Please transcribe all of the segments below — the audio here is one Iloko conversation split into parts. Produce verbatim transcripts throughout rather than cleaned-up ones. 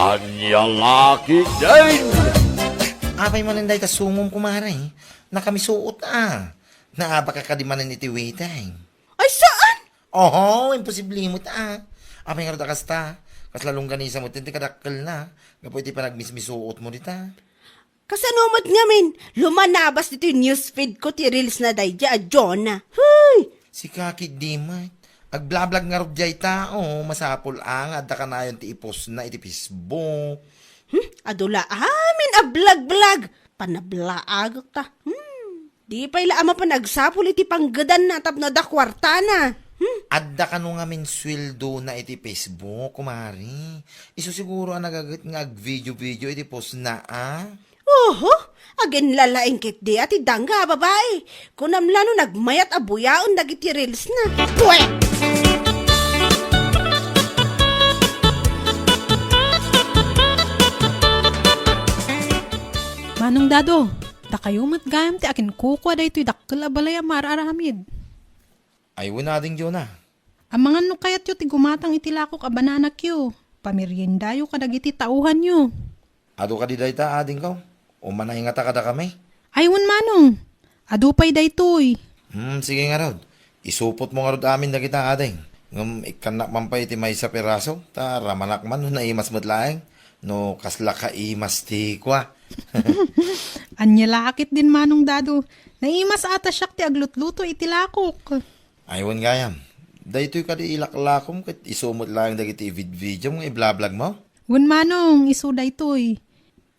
Ania la ketdin? Apay manen dayta sungom, kumare? Nakamisuot a. Naabaka kadi manen iti witeng. Ay, saan? Oho, imposible met a. Apay ngarud a kasta? Kasla longganisa met ti kadakkelna gapu iti panagmismisuotmo dita. Kasano met ngamin, lumanabas ditoy newsfeed ko ti reels na daydiay a Jonah. Huy! Sika ketdi met. Agblablog ngarud diay tao, masapul a nga adda kanayon ti ipostna iti Facebook. Hmm? Adu la amin a blagblog. Panablaagek ta. Hmm. Di pay la a mapan agsapul iti panggedanna tapno adda kuartana. Hmm? Adda kano ngamin sueldona iti Facebook, kumare. Isu siguro a nagaget nga agvideo-video iti postna a. Oho, aginlalaing ketdi a ti dangga a babai. Kunam la no nagmayat a buyaen dagiti reels na. Pwe! Manong Dado, dakayo met gayam ti akinkukua daytoy dakkel a balay a mar-aramid. Ay, wen ading Jonah. Amangan no kayatyo ti gumatang iti lakok a bananakyo. Pameriendayo kadagiti tauhanyo. Adu kadi dayta, adingko? Ummanay ngata kadakami? Ay, wen manong. Adu pay daytoy. Hmm, sige ngarud. Isupotmo ngarud amin dagita, ading. Ngem ikkannak man pay iti maysa piraso, ta ramanak man no naimas met laeng. No kasla kaimas ti kua. Ania la ketdin, Manong Dado. Naimas a ta siak ti aglutluto iti lakok. Ay, wen gayam. Daytoy kadi ilaklakom ket isu met laeng dagiti ividvideom nga iblablogmo? Wen manong, isu daytoy.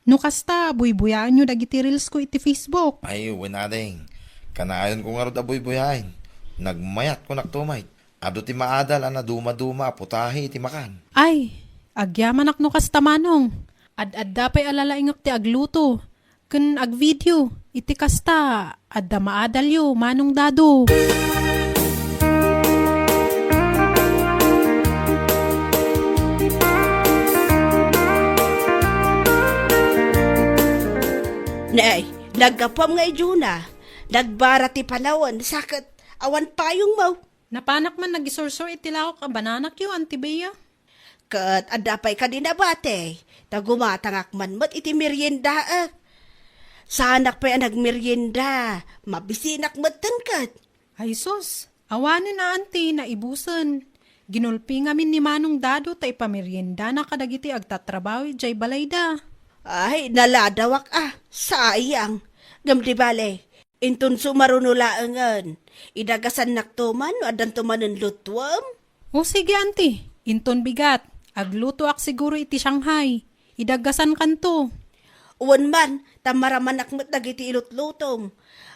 No kasta, buybuyaenyo dagiti reels ko iti Facebook. Ay, wen ading. Kanayonko ngarud a buybuyaen. Nagmayat, kunak to met. Adu ti maadal a nadumaduma a putahe iti makan. Ay, agyamanak no kasta, manong. Ad-adda pay a lalaingek ti agluto ken agvideo. Iti kasta, adda maadalyo, Manong Dado. Nay, naggapuam nga idiona. Nagbara ti panawen, sa ket awan payongmo. Napanak man nagisursor iti lakok a bananakyo, Auntie Bea. Ket adda pay kadi nabati, ta gumatangak man met iti meriendaek. Saanak pay a nagmerienda, mabisinak metten ket. Ay sus, awanen a Auntie, naibusen. Ginulpi ngamin ni Manong Dado ta ipameriendana kadagiti agtatrabaho idiay balayda. Ay, naladawak a, sayang. Ngem di bale, inton sumaruno laengen, idagasannakto man no addanto manen lutuem? O sige, Auntie, inton bigat, aglutoak siguro iti Shanghai. Idagasankanto. Wen man, ta maramanak met dagiti ilutlutom.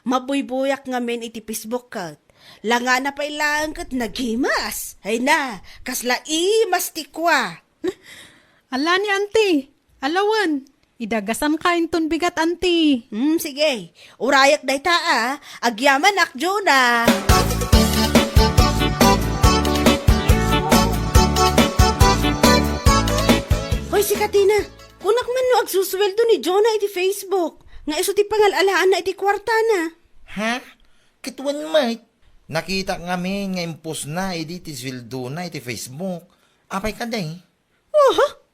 Mabuybuyak ngamin iti Facebook ket. Langana pay laeng ket nagimas. Ay na, kasla imas ti kua. Ala ni Auntie, alawen. Idagasanka inton bigat, Auntie. Hmm, sige. Urayek dayta a. Agyamanak, Jonah. Hoy, sika Tina, kunak man no agsusueldo ni Jonah iti Facebook, nga isu ti pangal-alaanna iti kuartana. Ha? Ket wen met? Nakitak ngamin nga impostna idi ti sueldona iti Facebook. Apay kadi? Oho.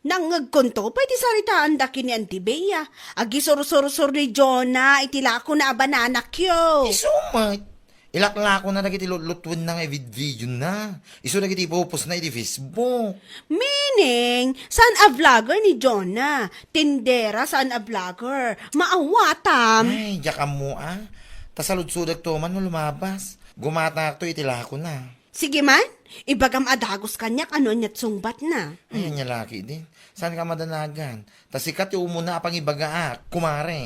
Nangngegkonto pay ti saritaanda ken ni Auntie Bea. Agisursursor ni Jonah iti lakona a bananakyo. Isu met. Ilaklakona dagiti lutlutuenna nga ividvideona. Isu dagiti ipupostna iti Facebook. Meaning, saan a vlogger ni Jonah? Tindera, saan a vlogger? Maawatam. Ay, diak ammo a. Ta saludsodekto man no lumabas. Gumatangakto iti lakona. Sige man, ibagam a dagus kaniak no ania ti sungbatna. Ay, ania la ketdin. Saanka madanagan? Ta sika ti umuna a pangibagaak, kumare.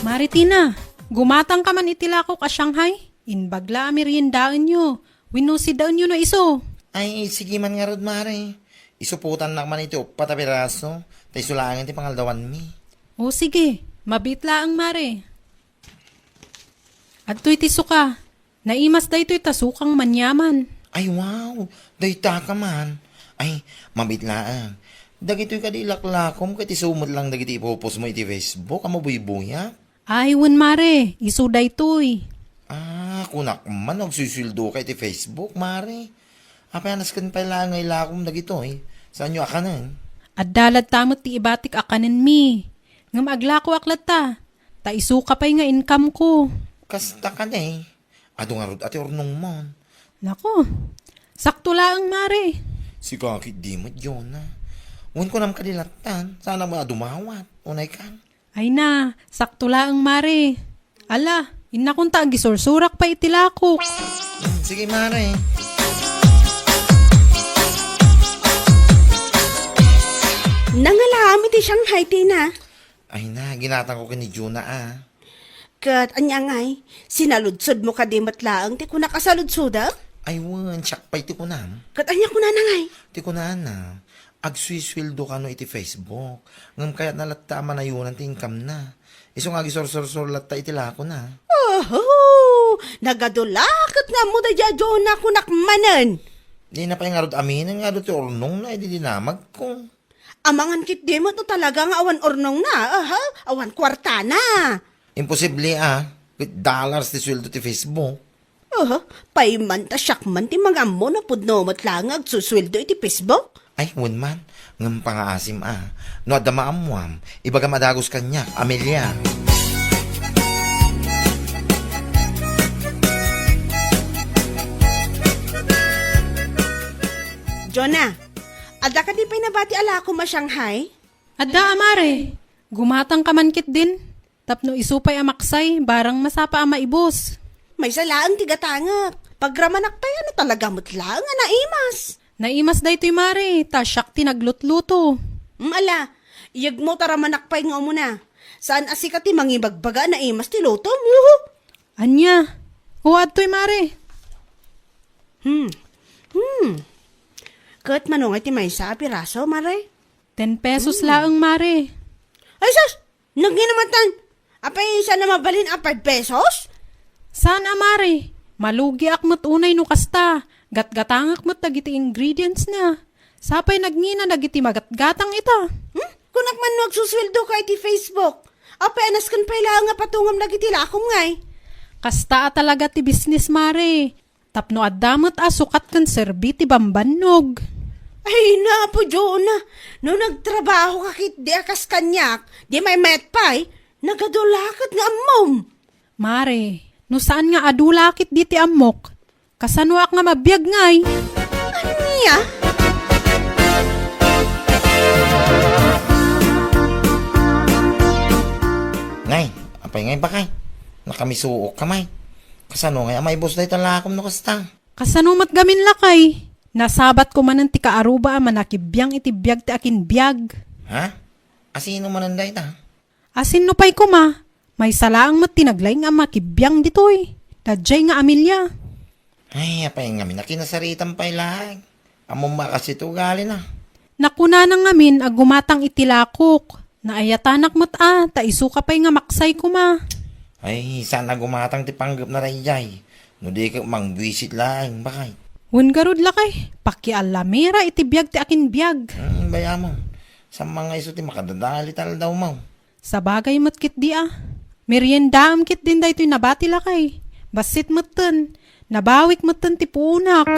Mare Tina, gumatangka man iti lakok a Shanghai? Imbag la a meriendaenyo. Wenno sidaenyo no isu? Ay, sige man ngarud, mare. Isupotannak man iti uppat a piraso, ta isu laengen ti pangaldawanmi. O sige, mabiit laeng, mare. Adtoy ti suka. Naimas daytoy ta sukang manyaman. Ay, wow! Dayta ka man. Ay, mabiit laeng. Dagitoy kadi ilaklakom ket isu met lang dagiti ipupostmo iti Facebook a mabuybuya. Ay, wen, mare, isu daytoy. Ah, kunak man, agsusueldoka iti Facebook, Mare. Apay a nasken pay laeng nga ilakom dagitoy? Saanyo a kanen? Adda latta met ti ibatik a kanenmi. Ngem aglakoak latta, ta isuka pay nga income ko. Kasta kadi? Adu ngarud a ti urnongmon. Nako, sakto laeng, Mare. Sika ketdi met, Jonah. Wen kunam kadi lattan, saanak met a dumawat, unay kan? Ay na, sakto laeng, Mare. Ala, innakon ta agisursurak pay iti lakok. Mm, sige, Mare. Nangalaam iti Shanghai, Tina. Ay na, ginatangko ken ni Jonah, a. Ket ania ngay, sinaludsodmo kadi met laeng ti kunak a saludsodek? Ay wen, siak pay ti kunam. Ket ania kunana ngay? Ti kunana, agsusueldo kano iti Facebook, ngem kayatna latta a manayonan ti income-na. Isu nga agisursursur latta iti lakona. Oho! Nagadu la ket nga ammo daydiay a Jonah, kunak manen. Dina pay ngarud aminen nga adu ti urnongna idi dinamagko. Amangan ketdi met no talaga nga awan urnongna, aha, awan kuartana. Imposible a, ket dollars ti sueldo ti Facebook. Aha, pay man ta siak man ti mangammo no pudno met laeng nga agsusueldo iti Facebook. Ay, wen man, ngem pangaasim a. No adda maammuam, ibagam a dagus kaniak, Amelia. Jonah, adda kadi pay nabati a lakom a Shanghai? Adda a, Mare. Gumatangka man ketdin. Tapno isu pay a maksay, barang masapa a maibus. Maysa laeng ti gatangek. Pagramanak pay a no talaga met laeng a naimas. Naimas daytoy, Mare, ta siak ti naglutluto. Mm, ala, iyegmo ta ramanak pay nga umuna. Saan a sika ti mangibagbaga a naimas ti lutom, uhu. Ania? O, adtoy, Mare. Hmm. Hmm. Ket mano ngay ti maysa a piraso, Mare? Ten pesos laeng, Mare. Ay, sus! Nagnginamantan! Apay, saan a mabalin a five pesos? Saan a, Mare? Malugiak met unay no kasta. Gatgatangak met dagiti ingredients na. Sapay nagngina dagiti magatgatang ita. Hmm? Kunak man no agsusueldoka iti Facebook. Apay a nasken pay laeng nga patungam dagiti lakom ngay? Kasta a talaga ti business, Mare. Tapno adda met a sukat ken serbi ti bambannog. Ay, Apo Jonah, no nagtrabahoka ketdi a kas kaniak, di maymayat pay, nagadu la ket nga ammom. Mare, no saan nga adu la ketdi ti ammok, kasanoak nga mabiag ngay? Ania? Ngay, apay ngay, bakay? Nakamisuok ka, may. Kasano ngay a maibus dayta lakom no kasta? Kasano met gamin, lakay? Nasabatko manen ti kaaruba a manakibiang iti biag ti akinbiag. Ha? Asino manen dayta? Asinno pay koma? Maysa laeng met ti naglaing a makibiang ditoy. Daydiay nga Amelia. Ay, apay ngamin a kinasaritam pay laeng. Ammom a kas iti ugalina. Nakunana ngamin a gumatang iti lakok. Naayatanak met a, ta isuka pay nga maksay koma. Ay, saan a gumatang ti panggepna daydiay. No di ket mangbuisit laeng, bakay. Wen garud, lakay, pakialamira iti biag ti akinbiag. Hmm, bayamon. Saan man nga isu ti makadadael iti aldawmo? Sabagay met ketdi a. Meriendaam ketdin daytoy nabati, lakay. Bassit metten. Nabawik metten ti puonak.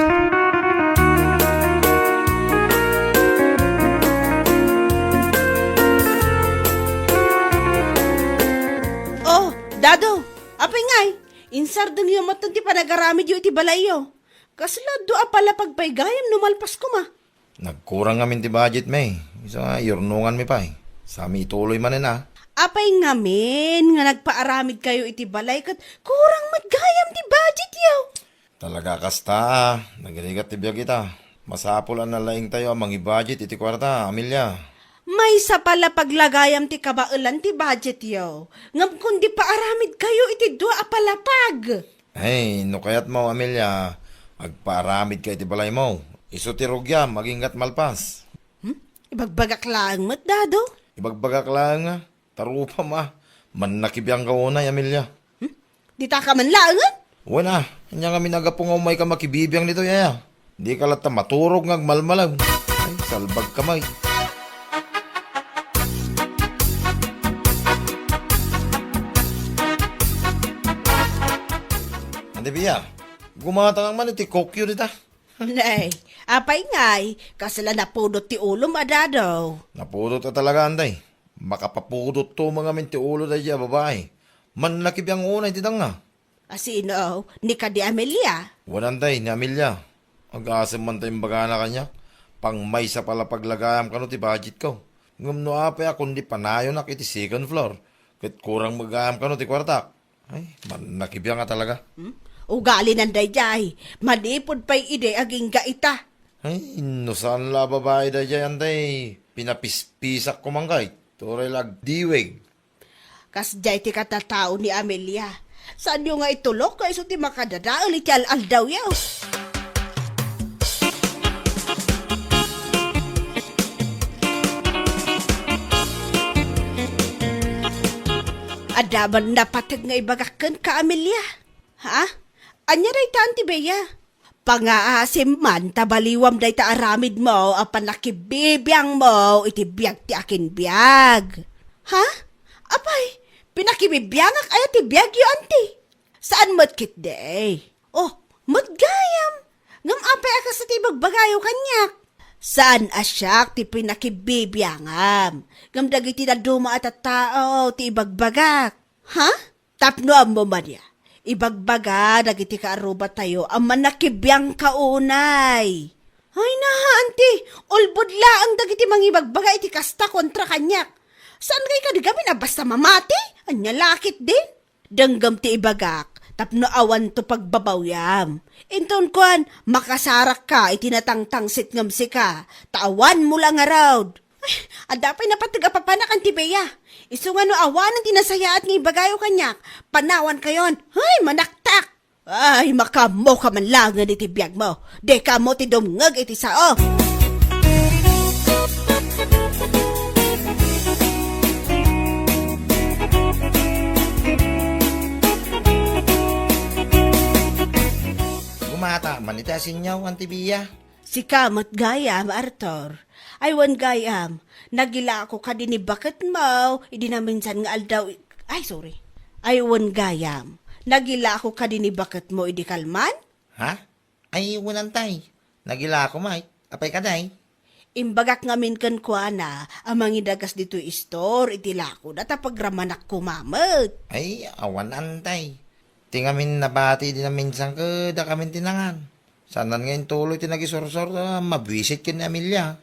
Oh, Dado, apay ngay? Insardengyo metten ti panagaramidyo iti balayyo. Kasla dua a palapag pay gayam no malpas koma. Nagkurang ngamin ti budget mi. Isu nga, iyurnongan mi pay. Sami ituloy manen a. Apay ngamin nga nagpaaramid kayo iti balay ket kurang met gayam ti budget yo? Talaga kasta a. Nagrigat ti biag ita. Masapul a nalaing tayo a mangi-budget iti kuarta, Amelia. Maysa pay la paglagayam ti kabaelan ti budget yo. Ngem kundi paaramid kayo iti dua a palapag. Ay, no kayatmo, Amelia, agpaaramid ka iti balaymo. Isu ti rugiam, aginggat malpas. Hmm? Ibagbagak laeng met, Dado. Ibagbagak laeng a. Tarupam a. Mannakibiang ka unay, Amelia. Hmm? Dita ka man laengen? Wen a. Ania ngamin a gapu nga umay ka makibibiang ditoy, aya? Di ka latta maturog nga agmalmalew. Ay, salbag ka, may. Anti Bea, gumatangak man iti Kokyo dita. Nay, apay ngay, kasla napudot ti ulom a dadaw? Napudot a talaga, Anti. Makapapudot to mangamin ti ulo daydiay a babai. Mannakibiang unay ti dangna. Asino? Ni kadi Amelia? Wen, Anti, ni Amelia. Agasem man ta imbagana kaniak. Pangmaysa pay la paglagayam kano ti budgetko. Ngem no apay a kundi panayonak iti second floor, ket kurang met gayam kano ti kuartak. Ay, mannakibiang a talaga. Hmm? Ugalinan daydiay. Manipud pay idi agingga ita. Ay, no saan la a babai daydiay, Anti. Pinapispisak ko man kay. Turay la agdiweg. Kasdiay ti katatao ni Amelia. Saanyo nga itulok nga isu ti makadadael iti al-aldawyo? Adda man napateg nga ibagak kenka, Amelia? Ha? Ania dayta, Anti Bea? Pangaasim man ta baliwam dayta aramidmo a panakibibiangmo iti biag ti akinbiag. Ha? Apay, pinakibibiangak aya ti biagyo, Anti? Saan met ketdi? Oh, met gayam. Ngem apay a kasta ti ibagbagayo kaniak? Saan a siak ti pinakibibiangam. Ngem dagiti dadduma a tattao ti ibagbagak. Ha? Tapno ammo man ya, ibagbaga dagiti kaarrubatayo a manakibiangka unay. Ay, naha, Anti, ulbod laeng dagiti mangibagbaga iti kasta kontra kaniak. Saan kay kadi gamin a basta mamati? Ania la ketdin? Denggem ti ibagak, tapno awanto pagbabawyam. Inton kuan, makasarakka iti natangtangsit ngem sika, ta awanmo la ngarud. Ay, adda pay napateg a papanak, Anti Bea. Isu nga no awanen ti nasayaat nga ibagayo kaniak, panawankayon. Hay, manaktak! Ay, makaammoka man laengen iti biagmo. Dika ammo ti dumngeg iti sao. Gumata man iti asinyo, Anti Bea. Sika met gayam, Arthur. Ay, wen gayam, nagilako kadi ni baketmo idi naminsan nga aldaw i-, ay, sorry. Ay, wen gayam, nagilako kadi ni baketmo idi kalman? Ha? Ay, wen, Anti. Nagilako met. Apay kadi? Imbagak ngamin kenkuana a mangidagas ditoy istor iti lakoda ta pagramanak koma met. Ay, awan, Anti. Ti ngamin nabati idi naminsan kadakamin ti nangan. Saanen nga intuloy ti nagisursor, ta mabuisit ken ni Amelia.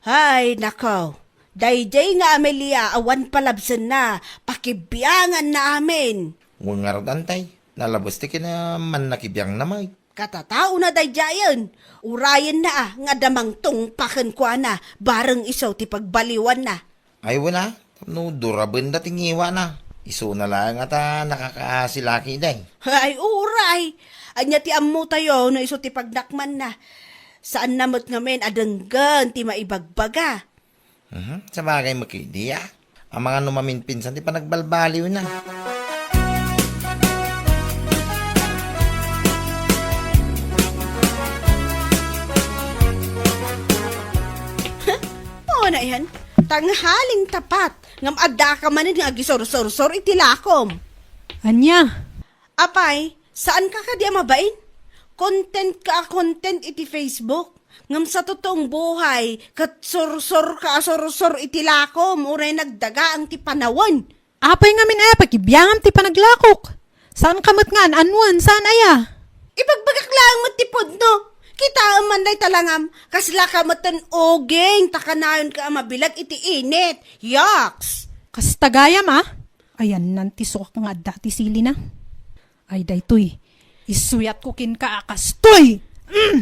Hay, nako. Daydiay nga Amelia, awan palabsenna, pakibianganna amin. Wen ngarud, Anti, nalabes ti kinamannakibiangna met. Katataona daydiayen, urayenna a nga adda mangtungpa kenkuana, bareng isu ti pagbaliwanna. Ay, wen a, tapno durabenda ti ngiwana. Isuna laeng a ta nakakaasi la ketdi. Ay, uray! Ania ti ammotayo no isu ti pagnakmanna? Saanna met ngamin a denggen ti maibagbaga. Mhm, sabagay met ketdi a. Amangan no maminpinsan ti panagbalbaliwna. Mao na yan, tanghaling tapat, ngem addaka manen nga agisursursor iti lakom. Ania? Apay, saanka kadi a mabain? Content ka a content iti Facebook, ngem sa totoong buhay, ket sursor ka a sursor iti lakom, uray nagdagaang ti panawen. Apay ngamin aya pakibiangam ti panaglakok? Saanka met nga an-annuan, saan aya? Ibagbagak laeng met ti pudno. Kitaem man dayta langam, kaslaka metten uging ta kanayonka a mabileg iti init. Yaks! Kasta gayam a? Ayanna ti sukak nga adda ti silina. Ay, daytoy, isuyatko kenka a kastoy! Mm!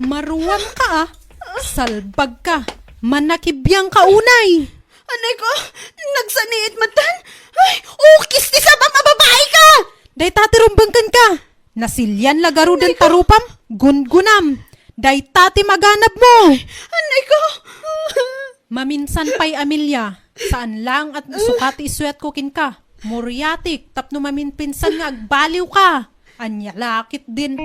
Maruamka a! Salbagka! Manakibiangka unay! Anay ko, nagsaniit metten! Ay, ukis ti sabam a babaika! Dayta ti rumbeng kenka! Nasilian la garuden ta rupam, gungunam! Dayta ti maganabmo! Anay ko! Maminsan pay, Amelia, saan laeng a sukat ti isuyatko kenka. Muriatik tapno maminpinsan nga agbaliwka. Ania la ketdin?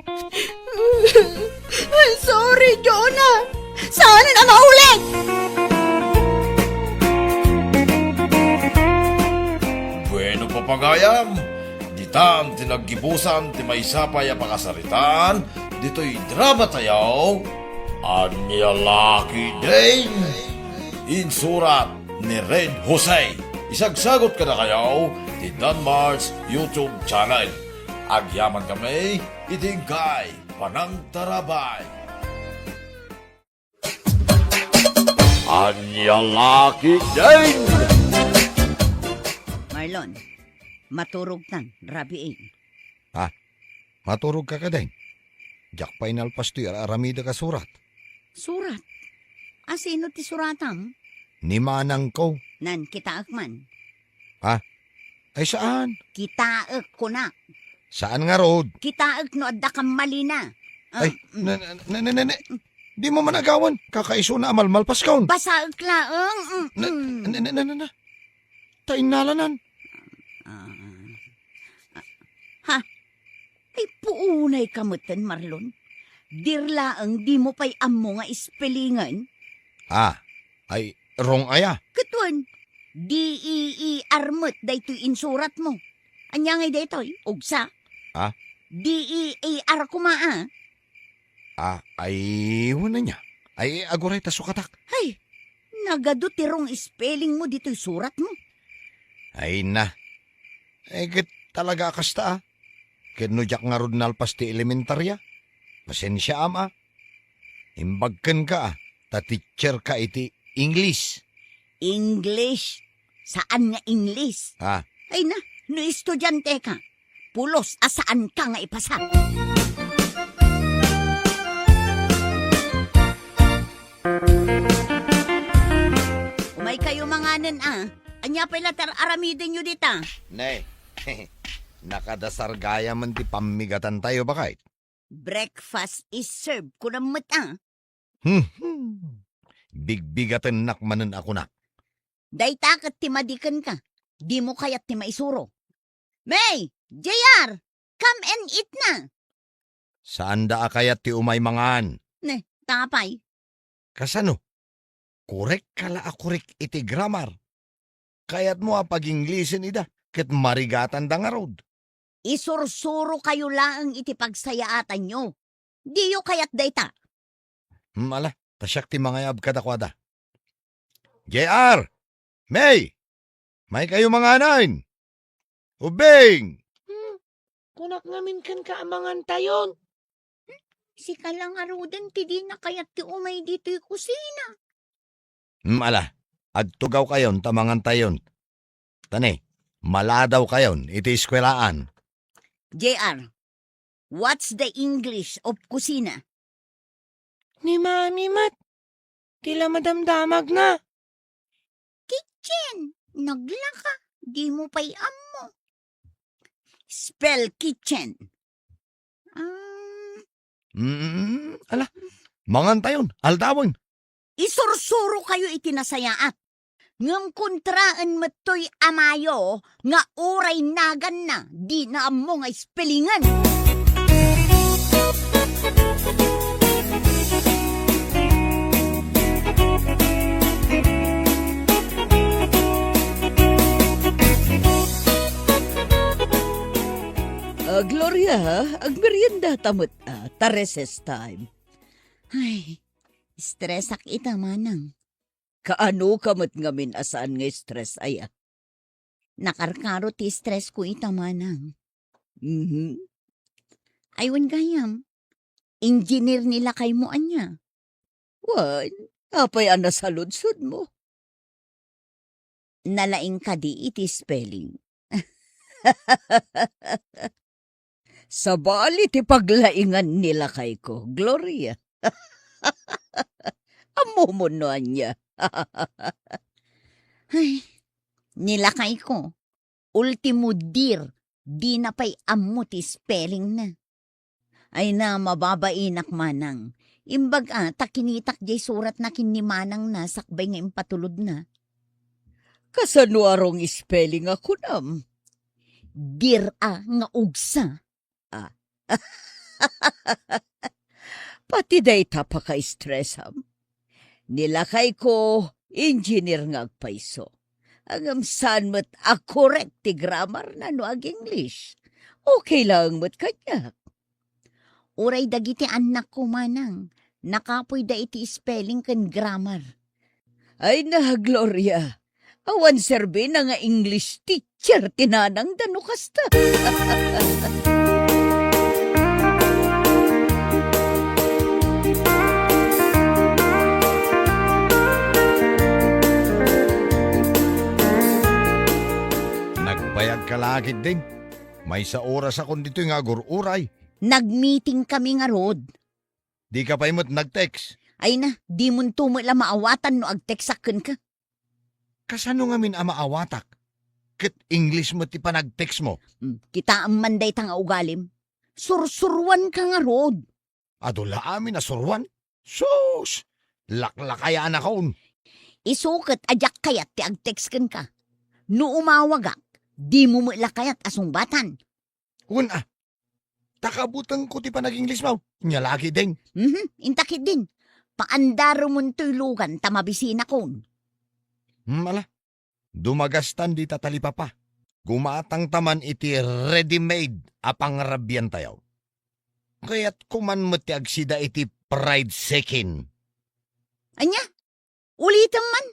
Ay, sorry, Jonah. Saanen a maulit! Bueno, papagayam, di Tan ti naggibusan ti maysa pay a pakasaritaan ditoy drama tayo, Ania la ketdin? Insurat ni Red Jose. Isagsagot kadakayo ti Danmar's YouTube channel. Agyaman kami iti inkay panangtarabay. Ania la ketdin? Marlon, maturogtan, rabiin. Ha? Maturogka kadin? Diak pay nalpas toy ar-aramidek a surat. Surat? Asino ti suratam? Ni manangko. Nan, kitaek man. Ha? Ay, saan? Kitaek, kunak. Saan ngarud? Kitaek no adda kammalina. Ah, Ay, mm. na, na, na, na, na, na. Dimo man agawan. Kakaisuna a malmalpaskon. Basaek laeng. Mm, Na, mm. na, na, na, na, na. Ta innalanan. Ah, ah. Ha? Ay, puunay ka metten, Marlon. Dir laeng dimo pay ammo nga ispelingen? Ah, ay, wrong aya. Ket wen, D E E R met daytoy insurat mo. Ania ngay daytoy? Ugsa? Ah? D E A R koma, ah. Ah, ay, wen ania. Ay, aguray ta sukatak. Hay, nagadu ti wrong spelling mo ditoy surat mo. Ay na. Eh, ket talaga a kasta, ah. Ket no diak ngarud nalpas ti elementaria, pasensiaam, ah. Imbag kenka, ah, ta teacher ka iti English. English? Saan nga English? Ah. Ay na, no estudiante ka, pulos a saan ka nga ipasa. Umay kayo manganen, ah. Ania pay la ti ar-aramidenyo dita? Ne, nakadasar gayamen ti pammigatantayo, baket. Breakfast is served, kunam met, ah. Hmm, hmm. Bigbigatennak manen a kunak. Dayta ket ti madi kenka. Dimo kayat ti maisuro. May, J R, come and eat na. Saanda a kayat ti umay mangan. Ne, ta apay? Kasano? Korek ka la a korek iti grammar. Kayatmo a pag-Inglisen ida, ket marigatanda ngarud. Isursuro kayo laeng iti pagsayaatanyo. Diyo kayat dayta. Hmm, ala, ta siak ti mangayab kadakuada. J R! May! May kayo manganen! Ubing! Hmm, kunak ngamin kenka a mangantayon. Sika la ngaruden ti dina kayat ti umay ditoy kusina. Hmm, ala, agtugaw kayon ta mangantayon. Tani, maladaw kayon iti eskuelaan. J R, what's the English of kusina? Ni Mami met, ti la madamdamagna. Kitchen, naglaka, dimo pay ammo. Spell kitchen. Ah. Mm, ala, mangantayon, aldawen. Isursuro kayo iti nasayaat. Ngem kontraen met toy amayo nga uray naganna, dina ammo nga ispelingen. Ah, Gloria, agmerienda ta met, ah, ta recess time. Ay, stressak ita, manang. Kaano ka met ngamin a saan nga stress aya? Nakarkaro ti stress ko ita, manang. Mhm. Ay, wen gayam, engineer ni lakaymo ania? Wen, apay a nasaludsodmo? Nalaing kadi iti spelling? Sabali ti paglaingan ni lakayko, Gloria. Ammom no ania? Ay, ni lakayko, ultimo dir, dina pay ammo ti spellingna. Ay na, mababainak manang. Imbag a, ta kinitak jay suratna ken ni manangna sakbay nga impatulodna. Kasano a wrong spelling a kunam? Dir a nga ugsa. Ah. Pati dayta paka-stressam. Ni lakayko, engineer nga agpayso. Ngem saan met a korek ti grammar na no ag-English. Okay laeng met kaniak. Uray dagiti annakko manang, nakapoyda iti spelling ken grammar. Ay na, Gloria, awan serbina nga English teacher ti nanangda no kasta. Nagbayagka la ketdin. Maysa orasakon ditoy nga agur-uray. Nagmeetingkami ngarud. Dika pay met nag-text. Ay na, dimonto met la maawatan no ag-textak kenka. Kasano ngamin a maawatak? Ket English met ti panag-textmo. Hmm, kitaem man dayta nga ugalim. Sursuruanka ngarud. Adu la amin a suruan? Sus! Laklakayanakon. Isu ket a diak kayat ti ag-text kenka. No umawagak, dimo met la kayat a sungbatan. Wen a, ta kabutengko ti panag-Englishmo. Nia la ketdin. Mhm, inta ketdin. Paandaremontoy lugan ta mabisinakon. Hmm, ala. Dumagastan dita talipapa. Gumatangta man iti ready-made a pangrabiantayo. Kayatko man met ti agsida iti fried chicken. Ania? Ulitem man.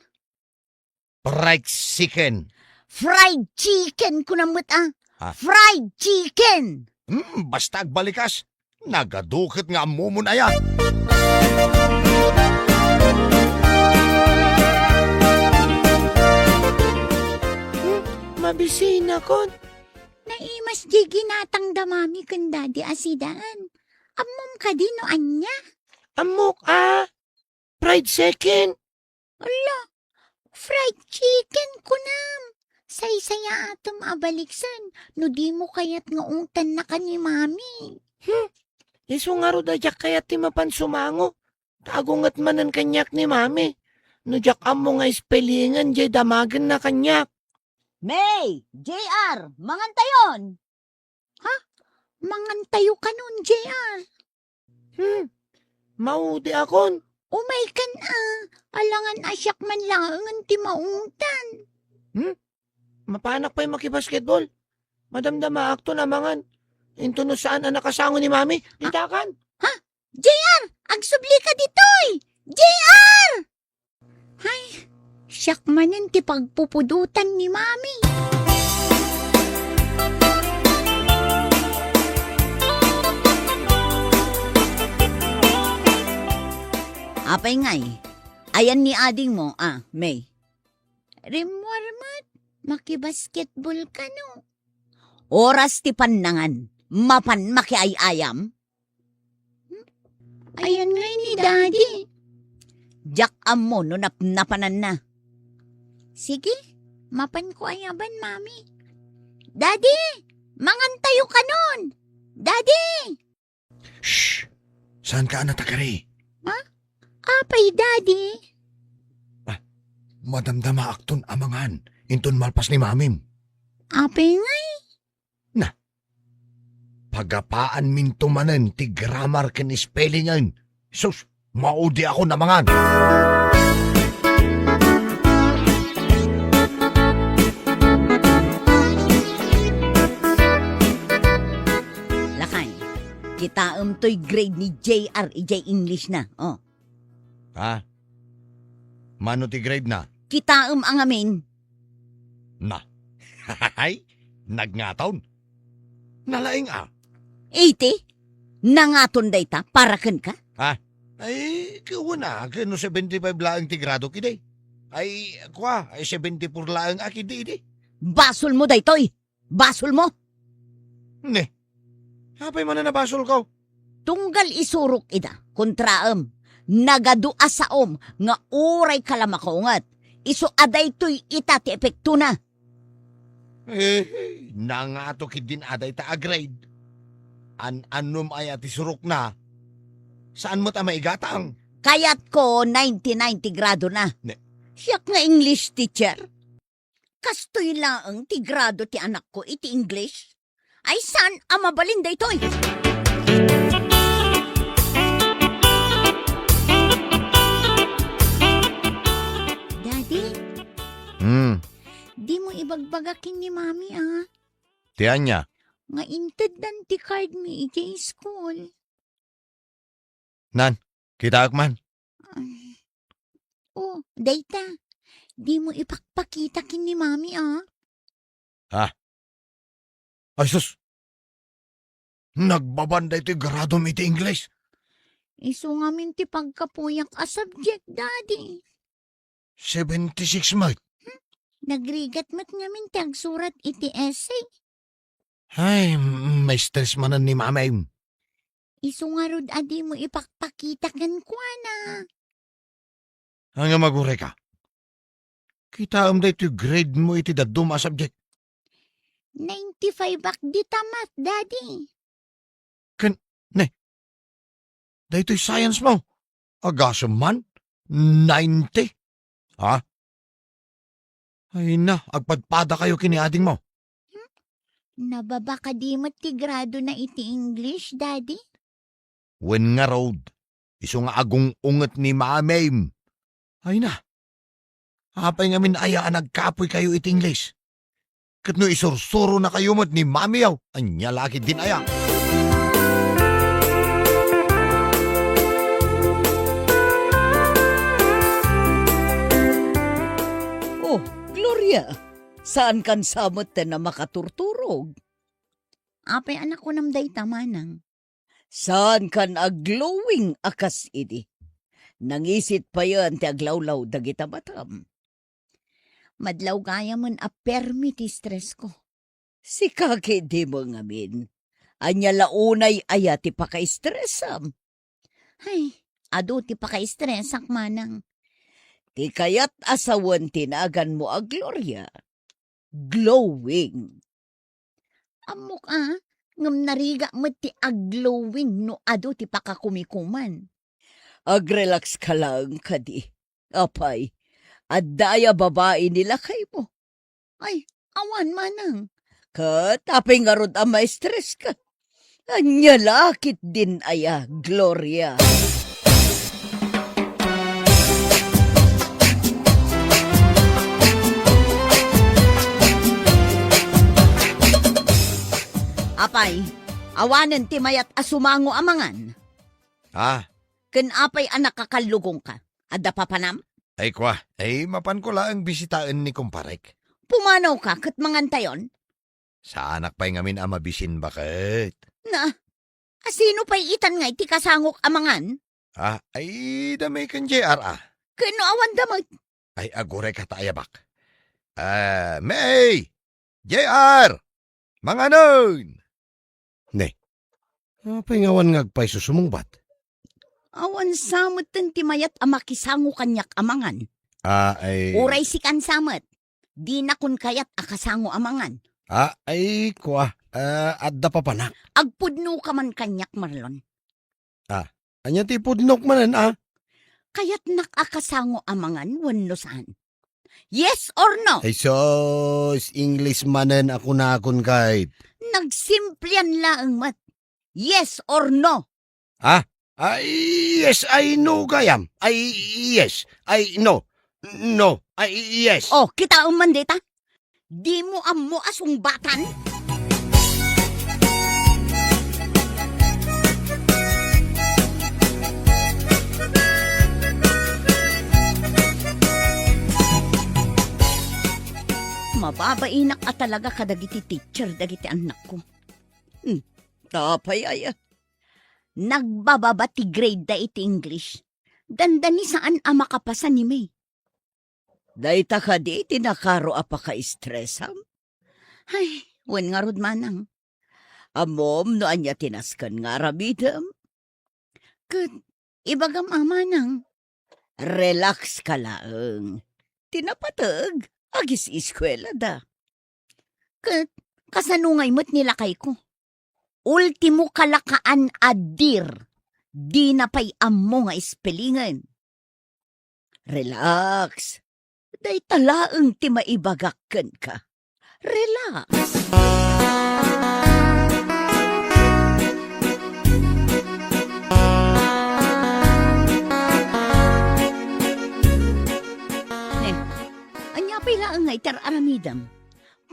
Fried chicken. Fried chicken, kunam met a. Ah. Fried chicken. Hmm, basta agbalikas. Nagadu ket nga ammomon aya. Hmm, mabisinakon. Naimas di ginatangda mami ken daddy a sidaan. Ammom kadi no ania? Ammok a. Fried chicken. Ala, fried chicken, kunam. Saysayaatem a baliksan no dimo kayat nga ungtannaka ni mami. Hmm, isu ngarud a diak kayat ti mapan sumango. Ta agunget manen kaniak ni mami. No diak ammo nga spellingan, diay damagenna kaniak. May, J R, mangantayon. Ha? Mangantayo kanon, J R? Hmm, maudiakon. Umaykan a, alangan a siak man laengen ti maungtan. Hmm? Mapanak pay makibasketball? Madamdamaakton amangan. Inton no saan a nakasango ni mami, ditakan. Ha? J R, agsublika ditoy! J R! Hay, siak manen ti pagpupudotan ni mami. Apay ngay, ayan ni adingmo, a, May? Rimmuar met, makibasketball kano. Oras ti pannangan, mapan makiay-ayam? Hmm? Ayan ngay ni Daddy. Diak ammo no napnapananna. Sige, mapanko ayaban, Mami. Daddy, mangantayo kanon. Daddy! Shh! Saanka a natagari? Ha? Apay, Daddy? Ah, madamdamaakton amangan inton malpas ni Mamim. Apay ngay? Na, pagapaanminto manen ti grammar ken spellingan. Sus, maudiakon amangan. Lakay, kitaem toy grade ni J R idiay English na, oh. Ha? Mano ti grade na? Kitaem a ngamin. Na. Hay, nagngaton. Nalaing a. Iti? Nangaton dayta para kenka? Ha? Ay, kawana, ken no seventy-five laeng ti gradok idi. Ay, kua, ay seventy-four laeng a idi, idi. Basolmo daytoy. Basolmo? Ne, apay manen a basolko? Tunggal isurok ida, kontraem, nagadu a saom nga uray kalamakonget, isu a daytoy ita ti epektona. Eh, nangato ketdin a dayta a grade. An-annom aya ti surokna, saan met a maigatang. Kayatko ninety-nine ti gradona. Ne. Siak nga English teacher. Kastoy laeng ti grado ti anakko iti English? Ay, saan a mabalin daytoy? Daddy, Hmm. Dimo ibagbaga ken ni Mami, a. Ti ania? nga inteddan ti card mi idiay school. Nan, kitaek man. Ay. Oh, dayta. Dimo ipakpakita ken ni Mami, ah. Ha? Ay, sus! Nagbaban daytoy gradom iti English. Isu ngamin ti pagkapuyak a subject, Daddy. Seventy-six met. Hmm? Nagrigat met ngamin ti agsurat iti essay. Ay, m-, ma-stress manen ni Mami. Isu ngarud a dimo ipakpakita kenkuana. Ania, agurayka? Kitaem daytoy grade mo iti dadduma a subject. Ninety-five ak dita math, Daddy. Ken, ne, daytoy science mo, agasem man, ninety. Ha? Ay na, agpadpadakayo ken ni adingmo. Hmm? Nababa kadi met ti gradona iti English, Daddy? Wen ngarud, isu nga agung-unget ni Mamim. Ay na, apay ngamin aya a nagkapoykayo iti English? Ket no isursuronakayo met ni Mamiyo, ania la ketdin aya? Oh, Gloria, saankan sa metten a makaturturog? Apay a nakunam dayta, manang? Saankan a glowing a kas idi. Nangisit payen ti aglawlaw dagita matam. Madlaw gayamen a permi ti stressko. Sika ketdi met ngamin. Ania la unay aya ti pakastressam? Ay, adu ti pakaistresak, manang. Ti kayat a sawen ti naganmo a Gloria, glowing. Ammok a, ngem narigat met ti agglowing no adu ti pakakumikuman. Agrelax ka laeng kadi. Apay, adda aya babai ni lakaymo? Ay, awan manang. Ket apay ngarud a ma-stress ka? Ania la ketdin aya, Gloria? Apay, awanen ti mayat a sumango a mangan? Ah. Ken apay a nakakallugongka? Adda papanam? Ay, kua, ay, mapanko laeng bisitaen ni kumparek. Pumanawka ket mangantayon? Saanak pay ngamin a mabisin baket. Na, asino pay itan nga iti kasangok a mangan? Ah, ay, da May ken J R, ah. Ken no awan da met? Ay, agurayka ta ayabak. Ah, May! J R! Manganen! Ne, apay nga awan nga agpayso sumungbat? Awan sa metten ti mayat a makisango kaniak a mangan. Ah, ay. Uray sikan sa met. Dinakon kayat a kasango a mangan. Ah, ay, kua. Ah, adda papanak. Agpudnoka man kaniak, Marlon. Ah, ania ti pudnok manen, ah? Kayatnak a kasango a mangan wenno saan? Yes or no? Ay sus, English manen a kunakon kayat. Nagsimplian laeng met. Yes or no? Ah? Ay, yes, ay, no, gayam. Ay, yes, ay, no. No, ay, yes. Oh, kitaem man dita. Dimo ammo a sungbatan? Mababainak a talaga kadagiti teacher dagiti annakko. Hmm, apay aya? Nagbababa ti grade da iti English. Dandani saan a makapasa ni May. Dayta kadi ti nakaro a pakaistresam? Ay, wen ngarud manang. Ammom no ania ti nasken nga aramidem? Ket ibagam a manang. Relax ka laeng. Ti napateg, agis-eskuelada. Ket kasano ngay met ni lakayko? Ultimo kalakaan a dear, dina pay ammo nga ispelingen. Relax. Dayta laeng ti maibagak kenka. Relax. Ne, ania pay laeng nga itar-aramidem?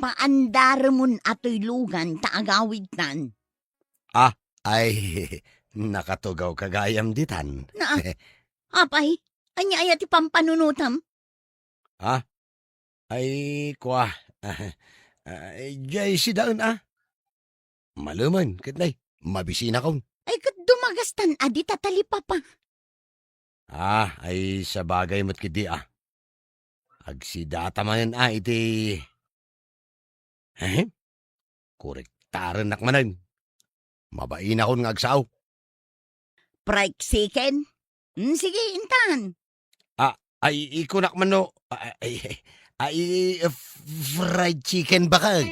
paandaremon a tuylugan ta agawidtan. Ah, ay, nakatugawka gayam ditan. Na, apay, ania aya ti pampanunotem? Ah, ay, kua. Ah, diay sidaen, ah. Malemen, ket nay, mabisinakon. Ay, ket dumagastan a di ta talipapa. Ah, ay sabagay met ketdi, ah. Agsidata manen, ah, iti, eh, korektarennak manen. Mabainakon nga agsao. Fried chicken? Hmm, sige, intan. Ah, ay, ikunak man no, ah, ay, ay, ay, f-, fried chicken bakag.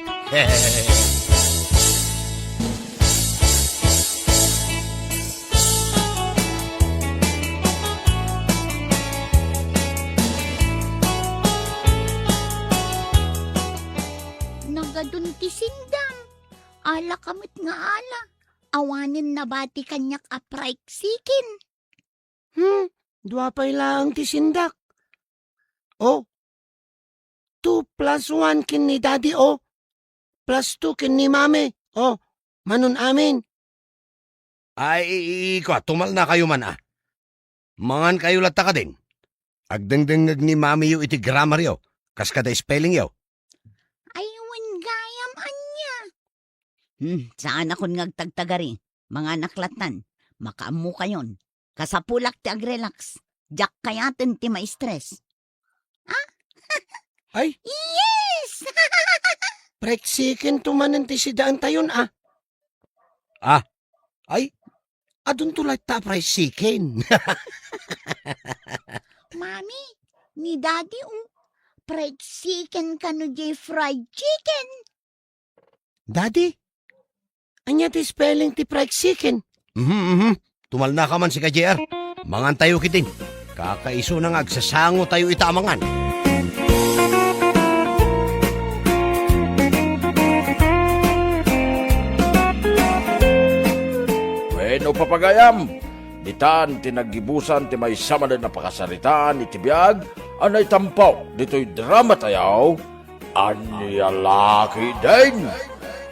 Nagadun ti sindam. Ala ka met nga ala. Awanen nabati kaniak a fried chicken. Hmm, dua pay laeng ti sindak. Oh, two plus one ken ni Daddy, oh. Plus two ken ni Mami, oh. Manon amin. Ay, i-, i-, kua, tumalnakayo man, ah. Mangankayo latta kadin. Agdengdengngeg ni Mamiyo iti grammaryo, kas kada spellingyo. Ay, wen gayam, ania? Hmm, saanakon nga agtagtagari. Manganak lattan. Makaammokayon. Kasapulak ti agrelax. Diak kayaten ti ma-stress. Ah? Ay? Yes! Fried chicken to manen ti sidaentayon, ah. Ah, ay, adunto latta a fried chicken. Mami, ni Daddy, oh, fried chicken kano diay fried chicken. Daddy, ania ti spelling ti fried chicken? Mhm, mhm. Tumalnaka man, sika, J R. Mangantayo ketdin. Kakaisuna nga agsasangotayo ita a mangan. Wenno, papagayam, ditan ti naggibusan ti maysa manen a pakasaritaan iti biag a naitampo ditoy dramatayo, Ania la ketdin?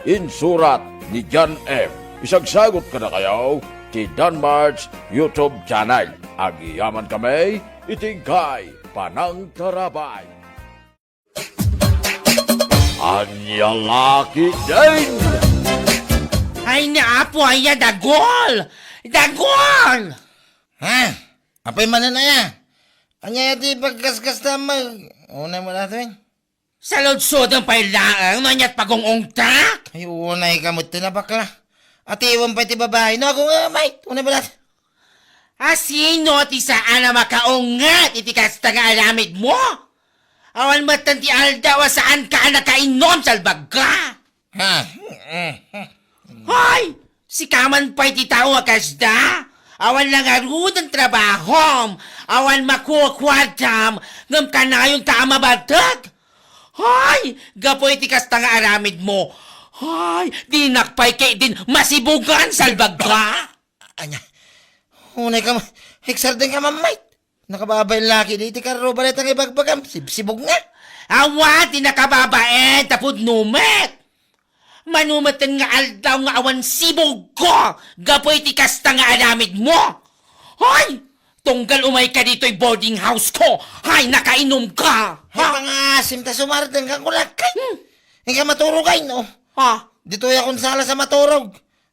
Insurat ni John M. Isagsagut kadakayo ti Danmart's YouTube channel. Agyamankami iti inkay panangtarabay. Ania la ketdin? Ay, ni Apo, aya, dagol! Dagol! Ha? Apay manen aya? Ania ti pagkaskastam? Unay mo datoy? Saludsodem pay laeng no aniat pagung-ungtak? Ay, unay ka met ti nabakla. Atiwem pay ti babai. No, ako nga, mate. Unay mo datoy. A sino ti saan a makaunget iti kasta nga aramid mo? Awan metten ti aldaw a saan ka a nakainom, salbag ka! Ha? Hoy! Sika man pay ti tao a kasda? Awan la ngaruden trabahom, awan makukuadam, ngem kanayon ta a mabateg? Hoy! Gapu iti kasta nga aramid mo, hoy! Dinak pay ketdin masibugan, salbag ka! Ania? Unay ka ma-, eksarden ka, mammayt. Nakababain la ketdi iti karruba dayta nga ibagbagam. Sibsibog nga. Awan ti nakababain ta pudno met. Mano metten nga aldaw nga awan sibog ko gapu iti kasta nga aramid mo. Hoy! Tunggal umay ka ditoy boarding house ko. Hay, nakainom ka. Hay, ha? Pangasim ta sumardeng ka, kulak. Hmm. Ika maturog ay, no? Ha? Ditoy akong sala sa maturog.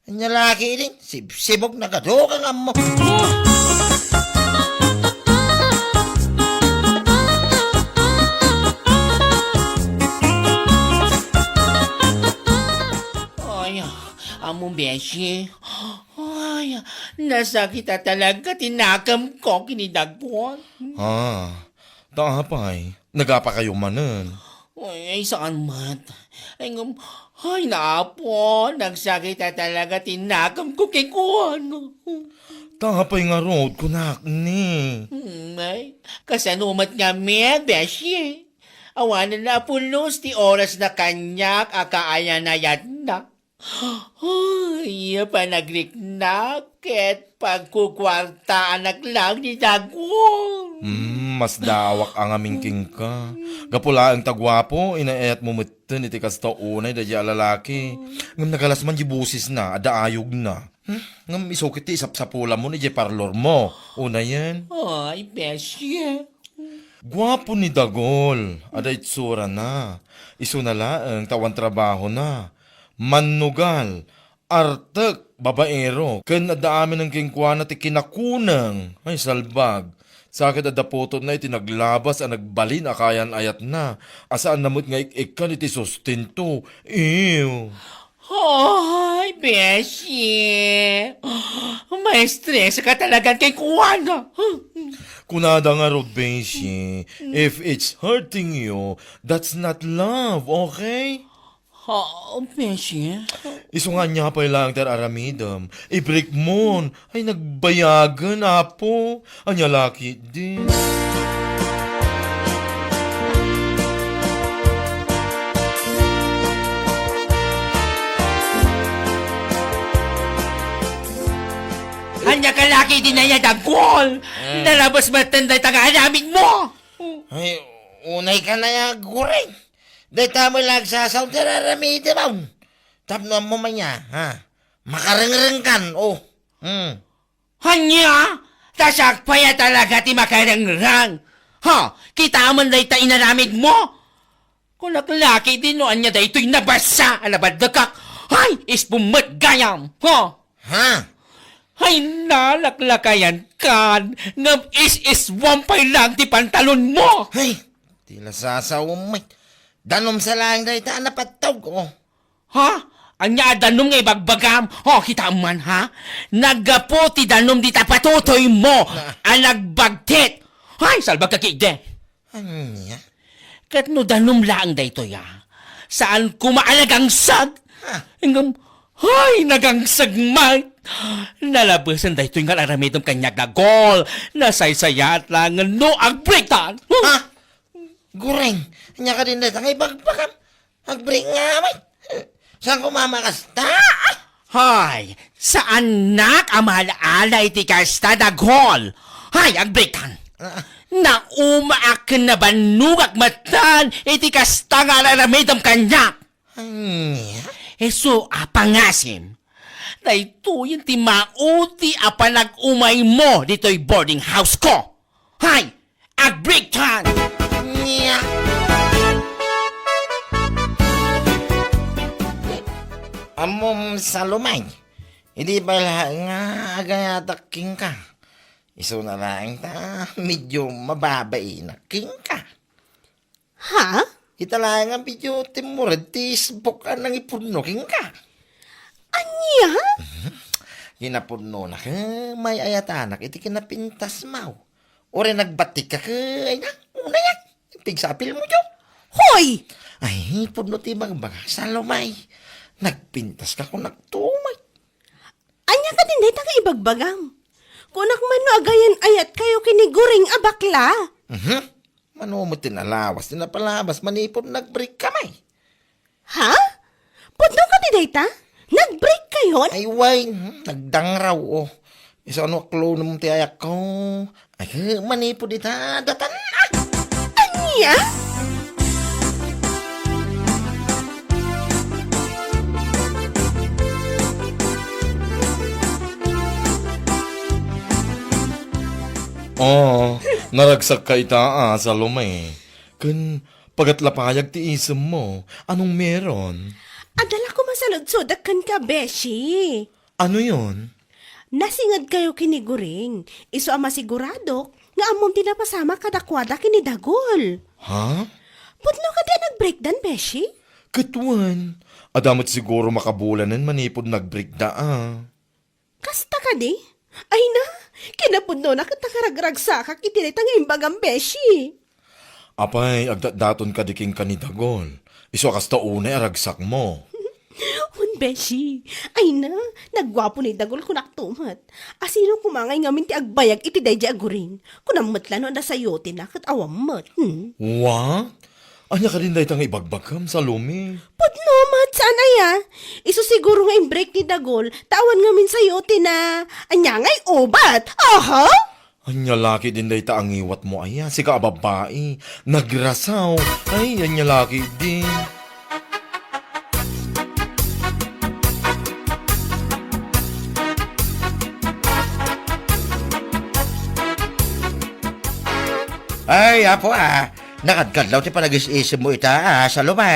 Ania la ketdin, sibsibog, nagadu kang ammo. Ay, amo, beshi. Ay, nasakit a talaga ti nakem ko ken ni Dagpon. Ah, ta apay, nagapakayo manen? Ay, ay, saan met. Ay, ngem, ay, ni Apo, nagsakit a talaga ti nakem ko kenkuana. Ta apay ngarud, kunak ni? Hmm, ay, kasano met ngamin, beshi? Awanen a pulos ti oras na kaniak a kaayanayatna. Ay, panagriknak ket pagkukuartaanak lang ni Dagul. Hmm, masdawak a ngamin kenka. Gapu laeng ta guapo, inayatmo metten iti kasta unay daydiay a lalaki. Ngem nagalas man di bosesna, adda ayogna. Hmm, ngem isu ket ti isapsapulamon idiay parlormo. Unayen. Ay, beshi. Guapo ni Dagol, adda itsurana. Isuna laeng ta awan trabahona. Mannugal, artek, babaero, ken adda aminen kenkuana ti kinakuneng. Ay, salbag. Sa ket adda putotna iti naglabas a nagbalin a kayan-ayatna, a saanna met nga ik-ikkan iti sustento. Ew. Ay, beshi. Maestres ka talaga kenkuana. Kunada ngarud, beshi, if it's hurting you, that's not love, okay? Ha, beshi? Isu nga ania pay laeng ti ar-aramidem. Ibrekmon. Ay, nagbayagen, Apo. Ania la ketdi? Ania ka la ketdi aya, Dagol? Eh. Nalabas metten dayta nga aramidmo. Ay, unay ka na ya, Guring. Dayta met la agsasao ti ar-aramidem. Tapno ammom aya, ha? Makarengrengkan, oh. Hmm. Ania? Ta siak pay a talaga ti makarengreng. Ha? Kitaem dayta inaramidmo? Kunak la ketdi no ania daytoy nabasa a nabaddekak. Hay, ispum met gayam. Ha? Ha? Hay, nalaklakayan kan, ngem is-iswam pay lang ti pantalonmo. Hay, ti la sasao met. Danum sa laeng dayta a napattog, oh. Ha? Ania a danum nga ibagbagam? Oh, kitaem man, ha? Naggapu ti danum dita patutoymo a nagbagtit. Hay, salbag ka ketdi. Ania? Ket no danum laeng daytoy, a, saan koma a nagangsag. Ha? Ngem, hay, nagangsag met. Nalabesen daytoy nga ar-aramidem kaniak, Dagol. Nasaysayaat laengen no agbrektan. Ha? Guring, ania kadin dayta nga ibagbagam? Agbreak nga met. Saan koma a makasta? Hay, saannak a maala-ala iti kasta, Dagol. Hay, agbreaktan. Ah. Naumaak ken nabannogak metten iti kasta nga ar-aramidem kaniak. Ania? Isu a pangasim, daytoyen ti maudi a panag-umaymo ditoy boarding house ko. Hay, agbreaktan! Nia? Ammom, Salome, idi pay la nga agayatak kenka, isuna laeng ta medyo mababainak kenka. Ha? Ita laeng a medyo timmured ti isbok a nangipudno kenka. Ania? Mhm. Kinapudnona ket may-ayatanak iti kinapintasmo. Uray nagbatikka ket, ay na, unay a, pigsapilmo, jo. Hoy! Ay, pudno ti ibagbagak, Salome. Nagpintaska kunak tumet. Ania kadin dayta nga ibagbagam? Kunak man no agayan-ayatkayo ken ni Guring a bakla. Mhm. Mano met ti nalawas ti napalabas manipud nagbreak kami. Ha? Pudno kadi dayta? Nagbreak kayon? Ay, way, hmm, nagdangraw, oh. Isu a no aklonem ti ayakko. Ay, manipud ita, datan, ah! Ania? Oh, naragsakka ita, ah, Salome. Ken pagatlapayag ti isemmo, anong meron? Adda la koma saludsodek kenka, beshi. Ano yon? Nasingedkayo ken ni Guring, isu a masiguradok nga ammom ti napasamak kadakuada ken ni Dagol. Ha? Pudno kadi a nagbreakdan, beshi? Ket wen, adda met siguro makabulanen manipud nagbreakda, ah. Kasta kadi? Ay na, kinapudnona ket nakaragragsakak iti dayta nga imbagam, beshi. Apay, agdatdaton kadi kenka ni Dagol. Isu a kasta unay a ragsakmo. Wen, beshi. Ay na, nagguapo ni Dagol kunak tumet. Asino koma ngay ngamin ti agbayag iti daydiay a Guring? Kunam met la no adda sayotenna ket awan met. Hmm? Wa? Ania kadin dayta nga ibagbagam, Salome? Pudno met, saan aya? Isu siguro nga in-break ni Dagul, ta awan ngamin sayo ti na, ania ngay ubat? Aha! Ania la ketdin dayta a ngiwatmo aya, sika a babai, nagrasaw. Ay, ania la ketdin. Ay, Apo, ah. Nakadkadlaw ti panagis-isemmo ita, ah, Salome.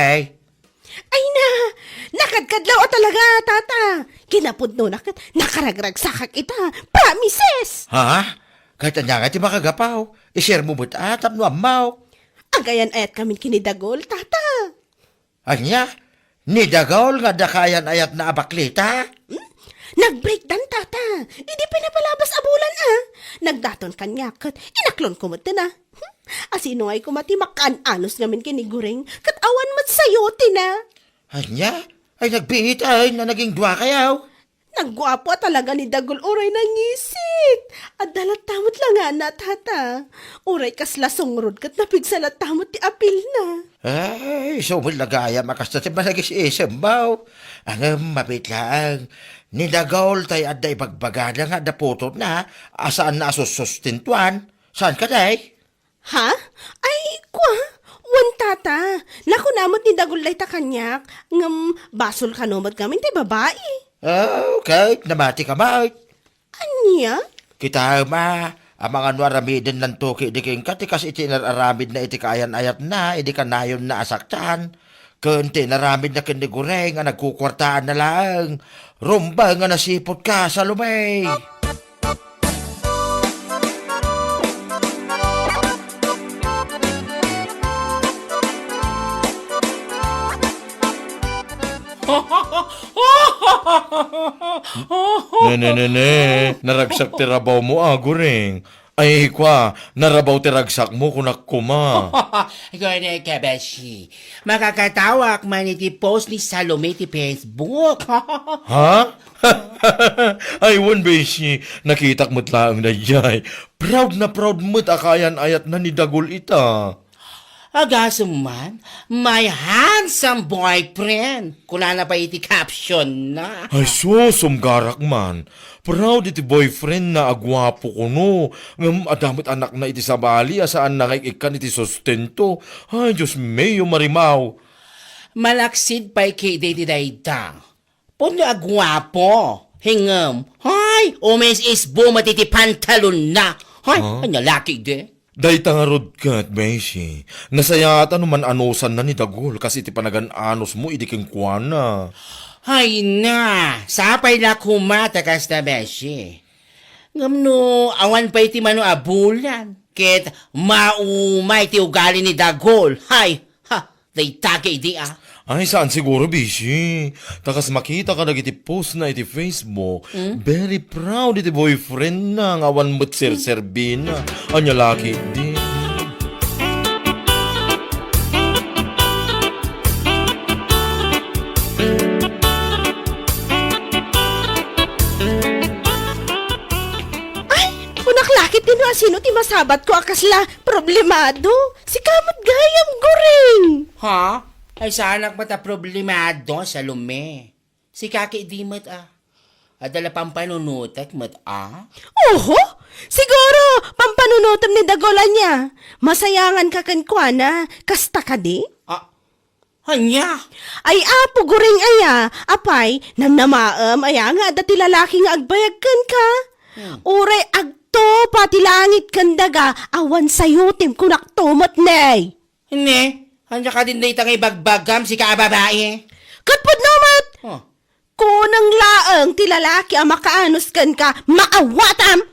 Ay na, nakadkadlaw a talaga, Tata. Kinapudnona ket nakaragragsakak ita. Promises! Ha? Ket ania ngay ti makagapu? I-share mo met, ah, tapno ammok. Agayan-ayatkamin ken ni Dagul, Tata. Ania? Ni Dagul nga adda kaayan-ayatna a baklita? Hmm? Nag-breakdan, Tata. Idi pinapalabas a bulan, ah. Nagdaton kaniak ket inaklonko metten, ah. Hmm? Asino ngay koma ti makaan-anos ngamin ken ni Guring ket awan met sayo ti na. Ania? Ay, nagbiit, ay, na naging duakayo. Nagguapo a talaga ni Dagul uray nangisit. Adda latta met langana, Tata. Uray kasla sungrod ket napigsa latta met ti apilna. Ay, isu met la gayam a kasta ti panagis-isemmo. Ngem mabiit laeng, ni Dagul tay adda ibagbagana nga adda putotna a saanna a sussustentuan. Saan kadi? Ha? Ay, kua? Wen, Tata. Nakuna met ni Dagul dayta kaniak, ngem basol kano met ngamin ti babai. Oh, ket namatika met. Ania? Kitaem a, amangan no aramidennanto ketdi kenka ti kas iti inar-aramidna iti kaayan-ayatna idi kanayonna a saktan, ken ti inaramidna ken ni Guring a nagkukuartaanna laeng. Rumbeng a nasiputka, Salome! Ne, ne, ne, ne. Naragsak ti rabawmo, a, Guring. Ay, kua, narabaw ti ragsakmo, kunak koma. Gone ka, beshi. Makakatawak man iti post ni Salome ti Facebook. Ha? Ay, wen, beshi. Nakitak met laeng daydiay. Proud na proud met a kaayan-ayatna ni Dagul ita. Agasem man, "My handsome boyfriend," kunana pay iti caption na. Ay sus, sumgarak man. Proud iti boyfriend na a guapo kuno. Ngem adda met anakna iti sabali a saan na nga ik-ikkan iti sustento. Ay, Dios mio, Marimao. Malaksid pay ketdi ti dayta. Pudno a guapo. Ngem, hay, umis-isbo met iti pantalonna. Hay, ah? Ania la ketdi? Dayta ngarud ket, beshi. Nasayaat a no man-anusanna ni Dagul kas iti panagan-anosmo idi kenkuana. Hay na, sapay la koma ta kasta, beshi. Ngem no awan pay ti mano a bulan, ket maumay ti ugali ni Dagul. Hay, ha, dayta ketdi, a. Ay, saan siguro, beshi. Ta kas makita kadagiti post na iti Facebook, hmm? Very proud iti boyfriend na nga awan met serserbina. Ania la ketdi? Ay, kunak la ketdi no asino ti masabatko a kasla problemado. Sika met gayam, Guring. Ha? Ay, saanak met a problemado, Salome. Sika ketdi met, a. Adda la pampanunotek met, a. Oho! Siguro, pampanunotem ni Dagul ania. Masayanganka kenkuana. Kasta kadi? A, ania? Ay, Apo, Guring aya. Apay, namnamaem aya nga adda ti lalaki nga agbayag kenka? Hmm. Uray agtupa ti langit ken daga, awan sayotem kunakto met, ne. Ne, ania kadin dayta nga ibagbagam, sika a babai? Ket pudno met! Oh. Kunam laeng ti lalaki a makaanos kenka, maawatam!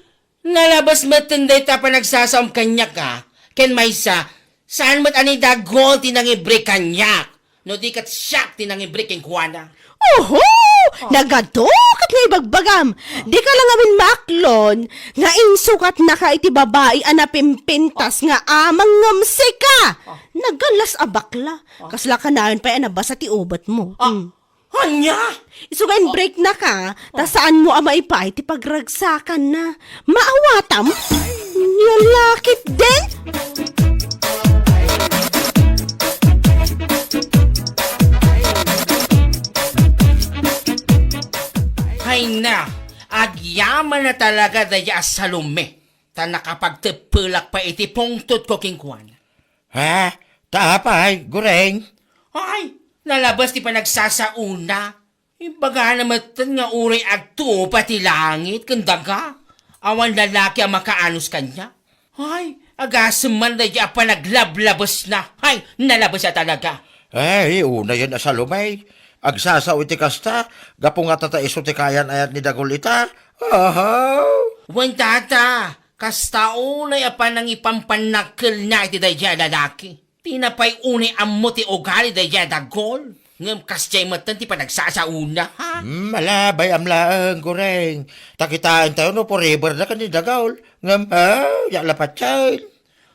Nalabas met dayta a panagsasaom kaniak, a. Ken maysa, saan met a ni Dagul ti nangibre kaniak, no di ket siak ti nangibre kenkuana. Oho! Ah. Nagadu ket nga ibagbagam. Ah. Dika la ngamin maaklon nga insukatnaka iti babai a napimpintas nga amang ngem sika. Ah. Nagallas a bakla. Ah. Kasla kanayon pay a nabasa ti ubatmo. Ah. Mm. Ania? Isu nga in-breaknaka, ta saanmo a maipaay ti pagragsakanna. Maawatam? Ania la ketdin? Yaman na talaga daydi a Salome, ta nakapagteppelak pay iti pungtotko kenkuana. Ha? Ta apay, Goreng? Ay, nalabes ti panagsasaona. Imbagana metten nga uray agtupa ti langit ken daga, awan lalaki a makaanus kaniak. Ay, agasem man daydi a panaglablabesna. Ay, nalabes a talaga. Ay, unayen a Salome. Agsasao iti kasta, gapu nga tata isu ti kayan-ayat ni Dagul ita. Aha. Wen, tata, kasta unay a panangipampannakkelna iti daydi a lalaki. Ti napay unay ammo ti ugali daydi a Dagul. Ngem kasdiay metten ti panagsasaona, ha? Hmm, ala, bay-am laeng, Goreng. Ta kitaentayo no forever da ken ni Dagul. Ngem, ha, diak la patien.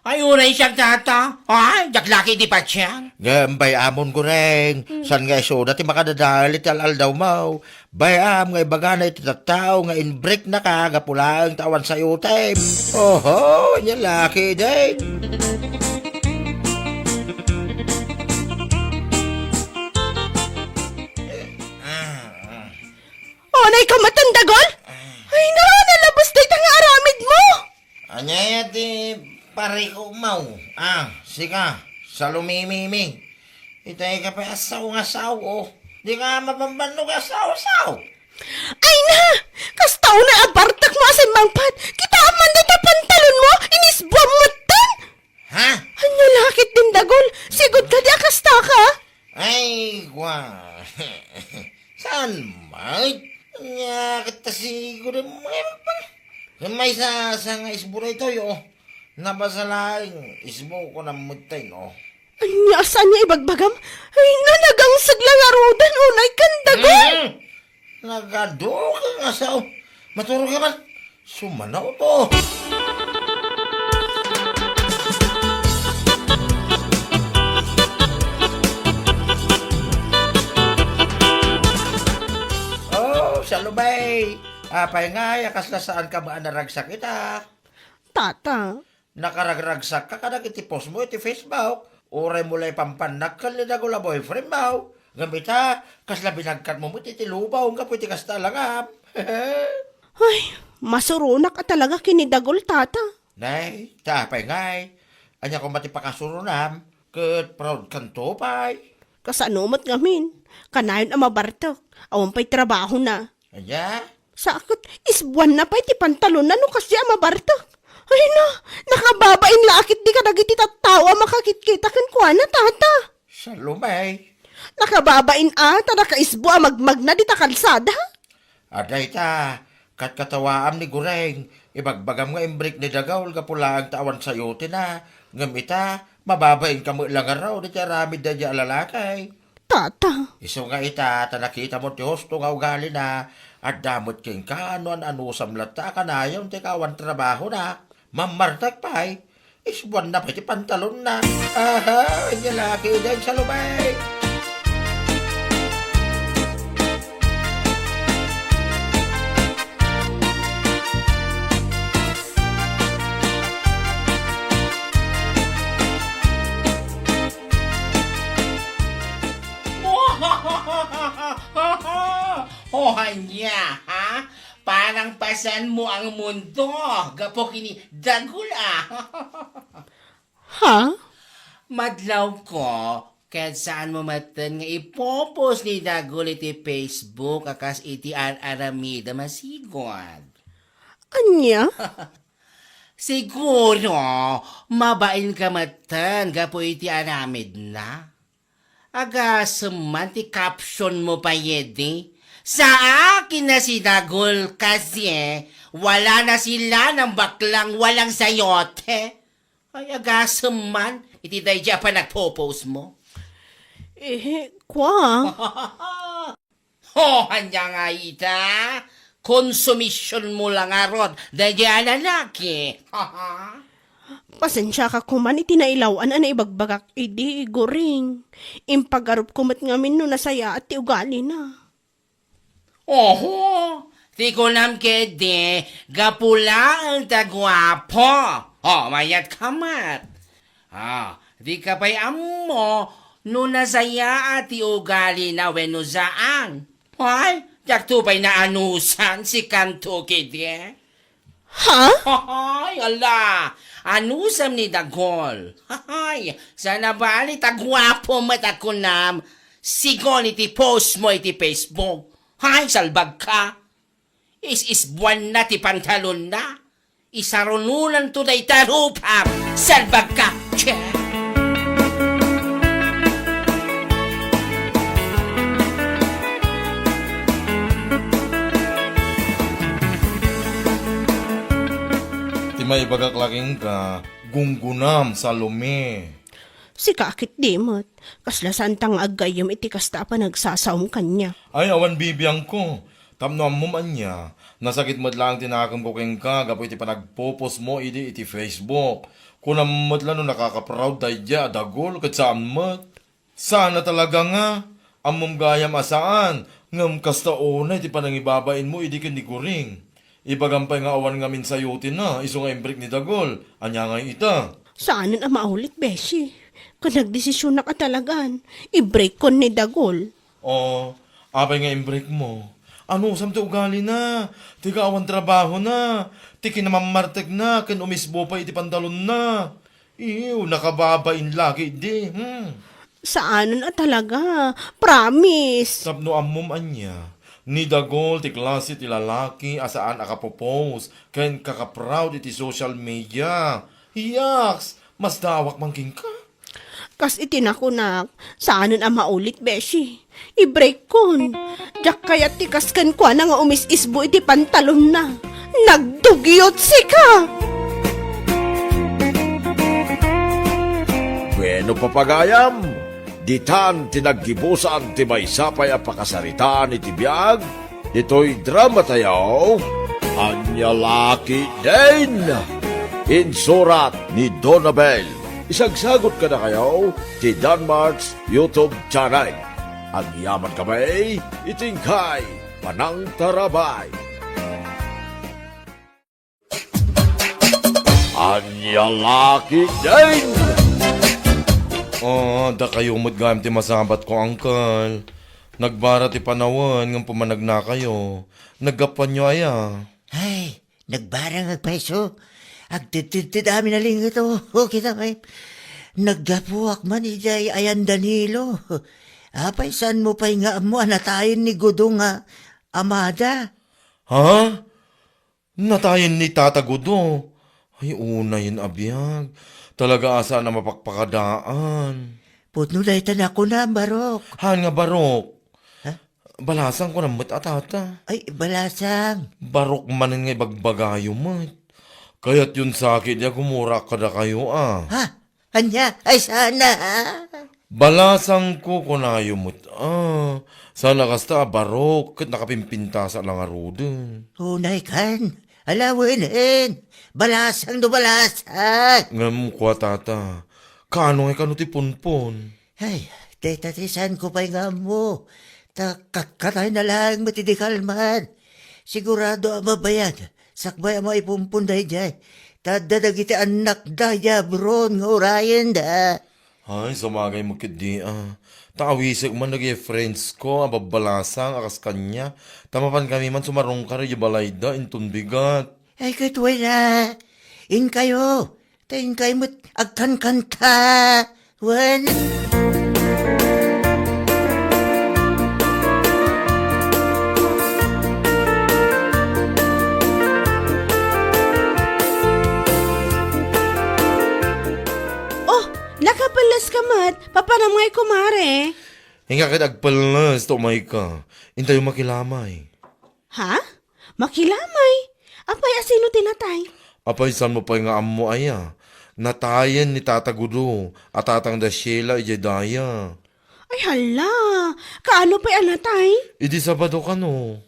Ay, uray siak, tata. Ay, diak la ketdi patien. Ngem bay-amon, Goreng. Hmm. Saan nga isuda ti makadadael iti al-aldawmo? Bay-am nga ibagana iti tattao nga inbreaknaka gapu laeng ta awan sayotem. Oho, ania la ketdin. Unay ka metten, Dagul? Ay, na, nalabes dayta nga aramidmo. Ania ti parikutmo? Ah, sika, Salome. Itay ka pay a sao nga sao, oh. Dika mabambannog a sao-sao. Ay na! Kasta unay a bartekmo a simmangpet! Kitaem man dayta pantalonmo! Inisbuam metten! Ha? Ania la ketdin, Dagul? Sigud kadi a kastaka? Ay, kwa. Saan met? Ania ket ta sigud a mangibagbaga. Maysa sa nga isbu daytoy, oh. Nabasa laeng isbu, kunam metten, oh. Ania a saan nga ibagbagam? Ay na, nagangseg la ngaruden unay ken, Dagul! Mm. Nagaduka nga sao. Maturog ka man. Sumanawto. Oh, Salome. Apay ngay a kasla saanka met a naragsak ita? Tata. Nakaragragsakka kadagiti postmo iti Facebook. Uraymo la ipampannakkel ni Dagul a boyfriendmo. Ngem ita, kasla binagkatmo met iti lubong gapu iti kasta a langam. Ay, masuronak a talaga ken ni Dagul, tata. Nay, ta apay ngay? Ania koma ti pakasuronam? Ket proud kanto pay. Kasano met ngamin? Kanayon a mabartek. Awan pay trabahona. Ania? Sa ket, isbuanna pay ti pantalonna no kasdi a mabartek. Ay na, nakababain la a ketdi kadagiti tattao a makakitkita kenkuana, tata. Salome. Nakababain a, ta nakaisbu a magmagna dita kalsada. Adda ita, katkatawaam ni Goreng, ibagbagam nga imbreak ni Dagul gapu laeng ta awan sayotenna, ngem ita, mababainka met la ngarud iti aramid daydi a lalaki. Tata. Isu nga ita, ta nakitamo ti husto nga ugalina, adda met kenka no an-anusam latta a kanayon ti kawan trabahona. Mammartek pay, isbuanna pay ti pantalonna. Aha, ania la ketdin, Salome. O ania, ha? Parang pasenmo ang mundo, gapu ken ni Dagul, a. Ha? Madlawko, ket saanmo metten nga ipopost ni Dagul iti Facebook a kas iti ar-aramidem a sigud. Ania? Siguro, mabainka metten gapu iti aramidna. Agasem man ti captionmo pay idi. Sa akin na si Dagul kasi, wala na sila ng baklang walang sayote. Ay, agasem man iti daydi a panagpopostmo. Eh, kwa. O, ania nga ita? Konsumisionmo la ngarud daydi a lalaki. Pasensiaka koman iti nailaw-an a naibagbagak idi, Goreng. Impagarupko met ngamin no nasayaat ti ugalina. Oho, ti kunam ketdi, gapu laeng ta guapo. O, mayatka met. Ah, dika pay ammo no nasayaat ti ugalina wenno saan. Ay, Diakto pay naanusan si kanto kidi? Ha? Hahay, ala! Anusam ni Dagol. Hahay, sana bali ta guapo met a kunam. Sigun iti post mo iti Facebook. Hay, salbag ka. Is-isbuanna ti pantalonna. Isarunonanto dayta rupam. Salbag ka. Che! Ti maibagak la kenka, gunggunam, Salome. Sika a ketdi met, kasla saanta nga aggayyem iti kasta a panagsasaom kaniak. Ay, awan bibiangko. Tapno ammom ania, nasakit met laeng ti nakemko kenka gapu iti panagpo-post mo idi iti Facebook. Kunam met la no nakaka-proud daydiay a Dagol ket saan met. Saan a talaga nga, ammom gayam a saan, ngem kasta unay ti panangibabain mo idi ken ni Goring. Ibagam pay nga awan ngamin sayotenna, isu nga imbreak ni Dagol. Ania ngay ita? Saanen a maulit, beshi. Ket nagdesisionak a talagan, ibreakkon ni Dagol. O, apay nga imbreak mo? Anusam ti ugalina, ti kaawan trabahona, ti kinamammartekna ken umisbo pay iti pantalonna. Iw, nakababain la ketdi, hmm. Saanen a talaga, promise. Tapno ammom ania, ni Dagol ti klase ti lalaki a saan a kapopost ken kakaproud iti social media. Yaks, masdaawak man kenka. Kas iti nakunak, saanen a maulit, beshi. Ibreakkon. Diak kayat ti kas kenkuana nga umis-isbo iti pantalonna. Nagdugyot sika! Bueno, papagayam, ditan ti naggibusan ti maysa pay a pakasaritaan iti biag. Ditoy drama tayo, Ania La Ketdin. Insurat ni Donabel. Isagsagot kadakayo ti Danmark's YouTube channel. Agyaman kami iti inkay panangtarabay. Ania La Ketdin! Ah, dakayo met gayam ti masabatko, Uncle. Nagbara ti panawen ngem pumanagnakayo. Naggapuanyo aya? Ay, nagbara nga agpayso. Agtedtedted amin a linget, o, o, kita pay. Naggapuak man idiay ayan Danilo. Apay, saanmo pay nga ammo a natayen ni Gudo nga amada? Ha? Natayen ni Tata Gudo. Ay, unayen a biag. Talaga a saan a mapakpakadaan. Pudno dayta nakunam, Barok. Haan nga Barok? Ha? Balasang kunam met a tata. Ay, Balasang. Barok manen nga ibagbagayo met. Kayatyon sa ketdi a gumurak kadakayo a. Ha? Ania? Ay, sana. Balasangko, kunayo met a. Saan a kasta a Barok, ket nakapimpintasak la ngaruden. Unay kan, alawenen. Balasang no balasang. Ngem kua, tata, kaano ngay kano ti punpon? Ay, dayta ti saanko pay nga ammo. Ta kakkatayna laeng met idi kalman. Sigurado a mabayag. Sakbay a maipumpon daydiay, ta adda dagiti annakda idiay abroad nga urayenda. Ay, sumagay met ketdi a. Ta awisek man dagiti friends ko a babbalasang a kas kaniak, ta mapankami man sumarungkar idiay balayda inton bigat. Ay, ket wen a, inkayo, ta inkay met agkankanta. Wen. Oh, nakapelles ka met. Papanam ngay, kumare? Inka ket agpelles ta umayka. Intayo makilamay. Ha? Makilamay? Apay, a sino ti natay? Apay, saanmo pay nga ammo aya? Natayen ni Tata Gudo a tatang da Sheila idiay daya. Ay, hala! Kaano pay a natay? Idi Sabado kano.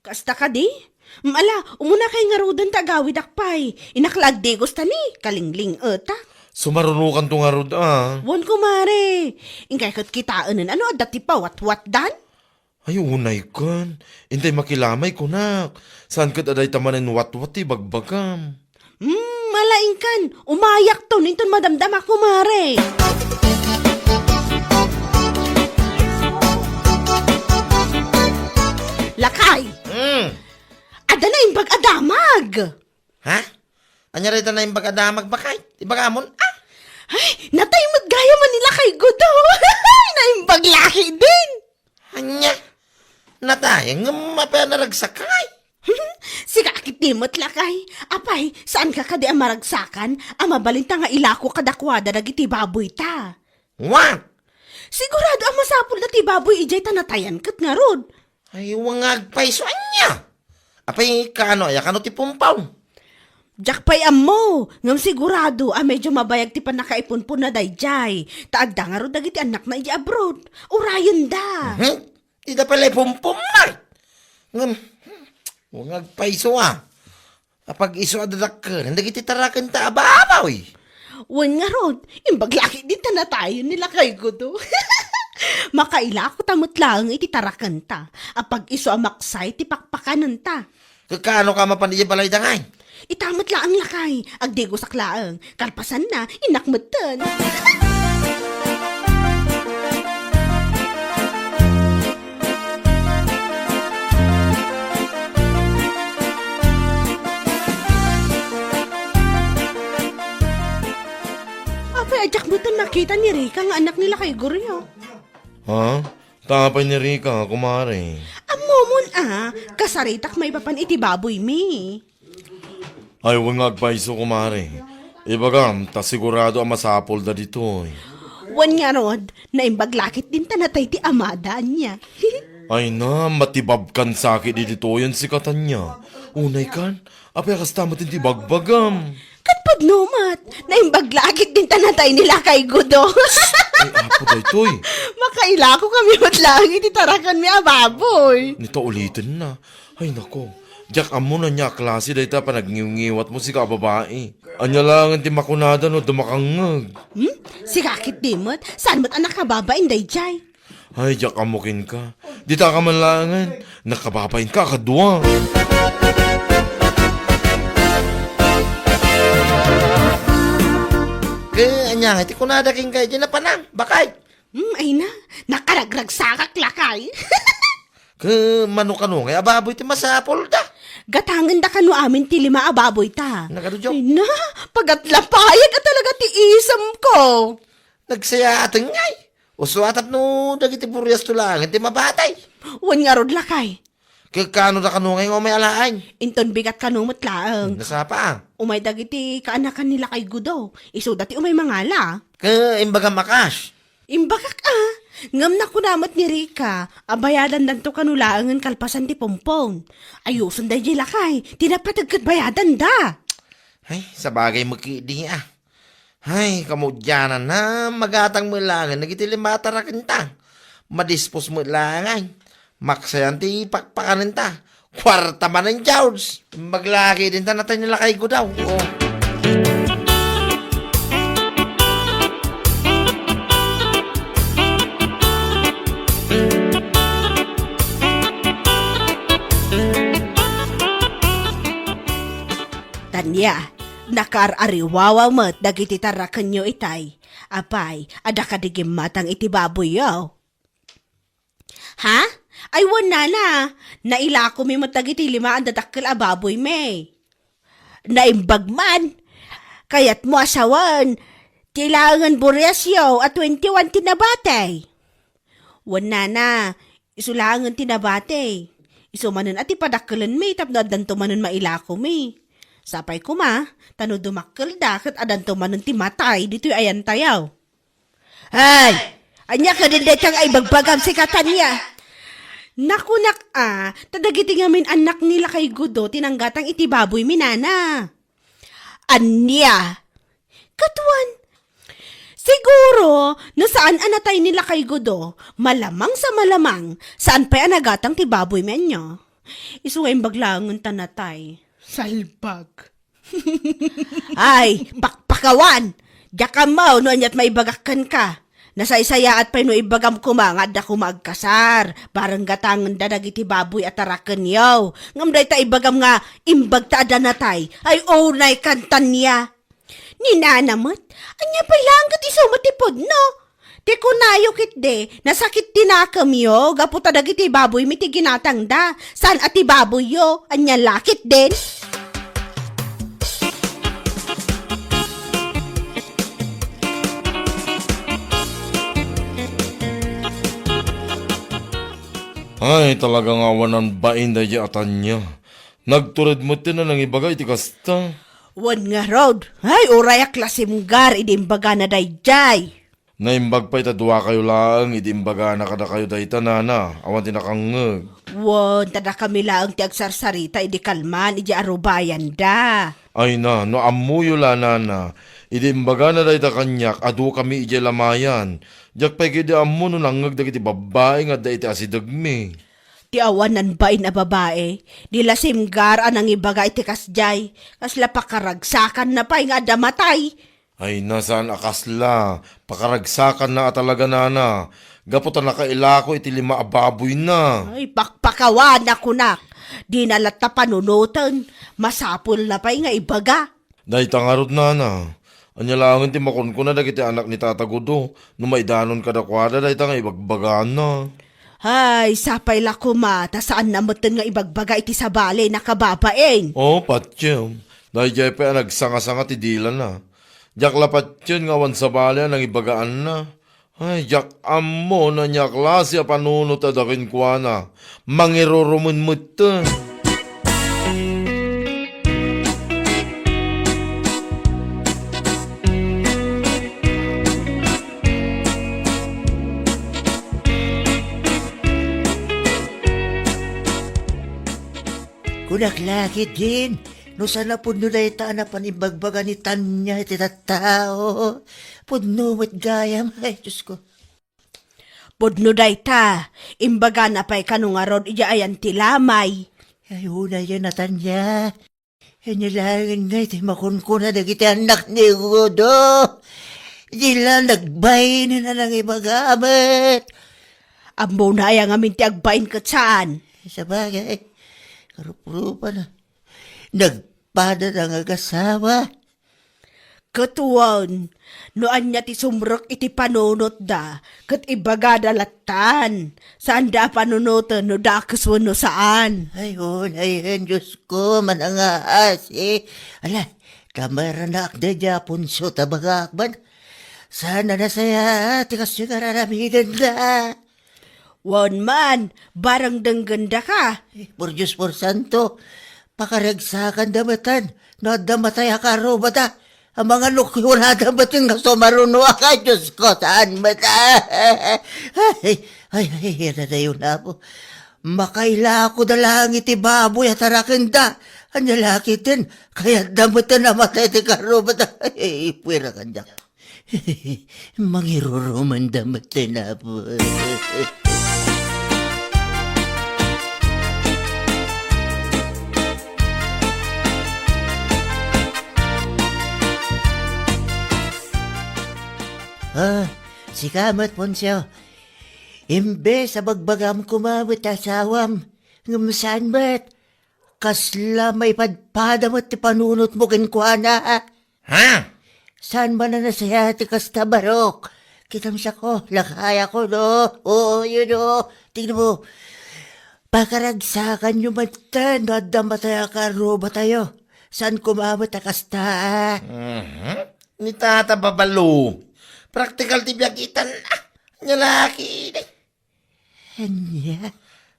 Kasta kadi? Mm, ala, umuna kay ngaruden ta agawidak pay. Innak la agdigos ta ni, kalingling-etak. Sumarunokanto ngarud a. Wen, kumare. Inkay ket kitaenen, ano, adda ti pawatwatdan? Ay, unay ken. Intay makilamay, kunak. Saan ket a dayta manen watwat ti ibagbagam? Hmm, ala, inkan. Umayakton inton madamdama, kumare. Lakay! Hmm. Adda naimbag a damag! Ha? Ania dayta naimbag a damag, Bakay? Ibagamon, ah? Ay, natay met gayam ni Lakay Gudo! Naimbag lakay din! Ania? Natay, ngem apay a naragsak, Lakay? Sika ket di met, Lakay. Apay, saanka kadi a maragsakan a mabalinta nga ilako kadakuada dagiti baboyta? What? Sigurado a masapulda ti baboy idiay ta natayan ket ngarud. Ay, wa nga agpayso ania? Apay, kaano aya kano ti pumpaw? Diak pay ammo, ngem sigurado a medyo mabayag ti pannakaipunponna daydiay, ta adda ngarud dagiti annakna idiay abroad. Urayenda. Mhm. Dida pay la ipumpumay. Ngem, wa nga agpayso a. Apag-isu a dadakkel, dagiti tarakenta a baboy. Wen ngarud, imbag lakay din ta natayen ni Lakay Gudo. Makailako ta met laeng iti tarakenta. Apag-isu a maksay ti pakpakanenta. Kakano ka mapan idiay balayda ngay? Ita met laeng, Lakay, agdigosak laeng. Kalpasanna, innak metten. Apay, a diak metten makita ni Rica nga annak ni Lakay Gudo. Ha? Ta apay ni Rica, kumare? Ammomon a, kasaritak maipapan iti baboymi. Ay, wen nga agpayso, kumare. Ibagam, ta sigurado a masapulda ditoy. Wen ngarud, naimbag lakay din ta natay ti amada, ania. Ay na, matibabkan sakit ditoyen sika, Tania. Unay kan, apay a kasta met ti bagbagam? Ket pudno met, naimbag lakay din ta natay ni Lakay Gudo. Ay, apo daytoy. Makailako kami met laeng iti tarakenmi a baboy. Nita ulitenna. Ay, nako. Diak ammo no ania a klase dayta a panagniwngiwatmo, sika a babai. Ania laengen ti makunada no adda makangngeg? Hmm? Sika ket di met? Saan met a nakababain daydiay? Ay, diak ammo kenka. Dita ka man laengen. Nakababainka a kadua. Ke, ania nga iti kunada kenka iti napanang, Bakay? Hmm, ay na. Nakaragragsakak, Lakay. Ke, mano kano ngay a baboy ti masapulda? Gatangenda kano amin ti lima a baboyta. Nagadudiaw. Ay na, pagatlapayag a talaga ti isemko. Nagsayaaten ngay. Usuatat no dagiti buriasto laeng ti mabatay. Wen ngarud, Lakay. Ke, kano da kano ngay nga umay alaen? Inton bigat kano met laeng. Nasapa? Umay dagiti kaanakan ni Lakay Gudo. Isuda ti umay mangala. Ke, imbagam a kas. Imbagak a, ngem nakuna met ni Rica a bayadandanto kano laengen kalpasan ti pompon. Ayusen daydiay, Lakay, ti napateg ket bayadanda. Ay, sabagay met ketdi a. Ay, kamudianan a, magatang met laengen dagiti lima a tarakenta. Madispos met laengen. Maksayan ti pakpakanenta. Kuarta manen, George. Maglaki din ta natay ni Lakay Gudaw. Oh. Tania, nakaar-ariwawa met dagiti tarakenyo itay. Apay, adda kadi gimmatang iti baboyyo? Ha? Ay, wen, nana. Nailakomi met dagiti lima a dadakkel a baboymi. Naimbag man. Kayatmo a sawen, ti laengen buriasyo a twenty-one ti nabati. Wen, nana, isu laengen ti nabati. Isu manen a ti padakkelenmi tapno addanto manen mailakomi. Sapay koma, ta no dumakkelda ket addanto manen ti matay ditoy ayantayo. Ay! Ania kadin dayta nga ibagbagam, sika, Tania? Nakunak a, ta dagiti ngamin annak ni Lakay Gudo ti nanggatang iti baboymi, nana. Ania? Katuan. Siguro, no saan a natay ni Lakay Gudo, malamang sa malamang, saan pay a nagatang ti baboymi ania. Isu nga imbag laengen ta natay. Salbag. Ay, pakpakawan! Diak ammo no aniat maibagak kenka. Nasaysayaat pay no ibagam koma nga adda koma agkasar, bareng gatangenda dagiti baboy a tarakenyo. Ngem dayta ibagam nga imbag ta adda natay. Ay, unay kan, Tania. Ni nana met, ania pay laeng ket isu met ti pudno? Ti kunayo ketdi, nasakit ti nakemyo gapu ta dagiti baboymi ti ginatangda. Saan a ti baboyyo, ania la ketdin? Ay, talaga nga awan bain daydiay a Tania. Nagtured met ti nanangibaga iti kasta. Wen ngarud, ay, uray a klasimgar idi imbagana daydiay. Naimbag pay ta duakayo laeng idi imbagana kadakayo dayta, nana, awan ti nakangngeg. Wen, ta dakami laeng ti agsarsarita idi kalman idiay arubayanda. Ay na, no ammoyo la, nana, idi imbagana dayta kaniak, adukami idiay lamayan. Diak pay ketdi ammo no nangngeg dagiti babbai nga adda iti asidegmi. Ti awan nanbain a babai, di la simgar a nangibaga iti kasdiay, kasla pakaragsakanna pay nga adda matay. Ay na, saan a kasla, pakaragsakanna a talaga, nana, gapu ta nakailako iti lima a baboyna. Ay, pakpakawan a kunak, dina latta panunoten, masapulna pay nga ibaga. Dayta ngarud, nana, ania laengen ti makunkuna dagiti anak ni Tata Gudo no maidanon kadakuada dayta nga ibagbagana? Ay, sapay la koma ta saanna metten nga ibagbaga iti sabali a kababain. O, patiem. Daydiay pay a nagsangasanga ti dilana. Diak la patien nga awan sabali a nangibagaanna. Ay, diak ammo no ania a klase a panunot adda kenkuana. Mangirurumen metten. Kunak la ketdin, no saan a pudno dayta a napan imbagbaga ni Tania iti tattao. Pudno met gayam, ay, Diosko. Pudno dayta, imbagana pay kano ngarud idiay ayan ti lamay. Ay, unayen a Tania. Ania laengen ngay ti makunkuna dagiti annak ni Gudo? Di la nagbain a nangibaga met. Ammona aya ngamin ti agbain ket saan? Sabagay, karuprupana. Nagpada nga agasawa. Ket wen, no ania ti sumrek iti panunotda, ket ibagada lattan. Saanda a panunoten no dakes wenno saan. Ay, unayen, Diosko, manangaasi. Ala, kamaranak daydiay a punso ta bagak man. Saan a nasayaat ti kastoy nga ar-aramidenda. Wen man, barang denggenda ka. Eh, por Dios, por santo, pakaragsakanda metten no adda matay a karrubada. Amangan no kiurada metten nga sumarunoak, ay, Diosko, saan met. Ay, ay, ay, ay, adadayon, Apo. Makailako da laeng iti baboy a tarakenda. Ania la ketdin, kayatda metten a matay ti karrubada. Ay, puera kaniak. Mangirurumanda met ti napo. Ah, sika met, Poncio. Imbes a bagbagam koma met ti asawam, ngem saan met. Kasla maipadpada met ti panunotmo kenkuana. Ha? Saan man a nasayaat ti kasta, Barok? Kitam siak, lakayako, no? Oo, yun, no? Tingnan mo. Pakaragsakanyo metten no adda matay a karrubatayo. Saan koma met a kasta? Mhm. Ni Tata Babalu. Praktikal ti biag itan. Ah, ania la ketdi. Ania?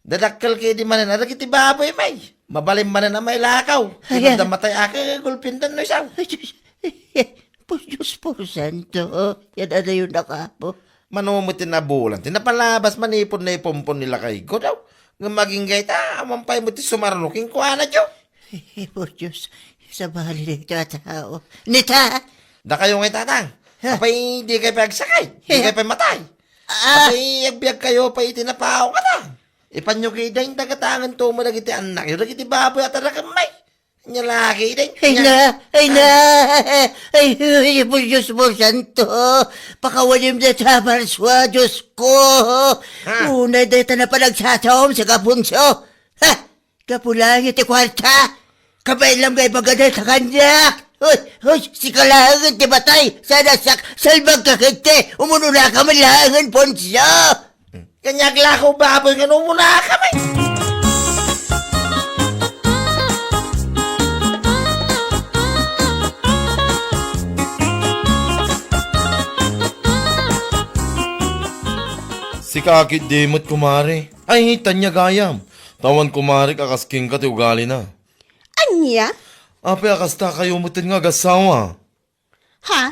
Dadakkel ketdi manen a dagiti baboy, may. Mabalin manen a mailakaw. Ay, ay. Ket no adda matay a kagulpiendan no isu. Ay, Diyos. Ay, por Diyos, por santo. Yan adayon a kapo. Mano met ti nabulan ti napalabas manipud naipumpon ni lakayko daw. Ngem agingga ita, awan pay met ti sumaruno kenkuana, Diyo. Ay, por Diyos. Sabali dayta a tao. Nita! Dakayo ngay, Tatang. Ha? Apay, dikay pay agsakit? Dikay pay matay? Ah. Apay, agbiagkayo pay iti napaw kata. Ipanyo ketdi dagiti annak, dagiti baboy a taraken, may. Ania la ketdi. Ay na, ay na. Ay, ay, por Diyos, por santo. Pakawanem dayta a parsua, Diyos ko. Ha? Unay dayta a panagsasaom, sika Poncio. Ha? Gapu laeng iti kuarta. Kabaelam nga ibaga dayta kaniak. Hoy, hoy, sika laengen ti matay. Saan a siak, salbagka ketdi. Umunonaka man laengen, Poncio. Kaniak la ko baboy nga umunonaka met. Sika ketdi met, kumare. Ay, tanya gayam. Awan kumarik a kas kenka ti ugalina. Ania? Apay a kasta kayo metten nga agassawa? Ha?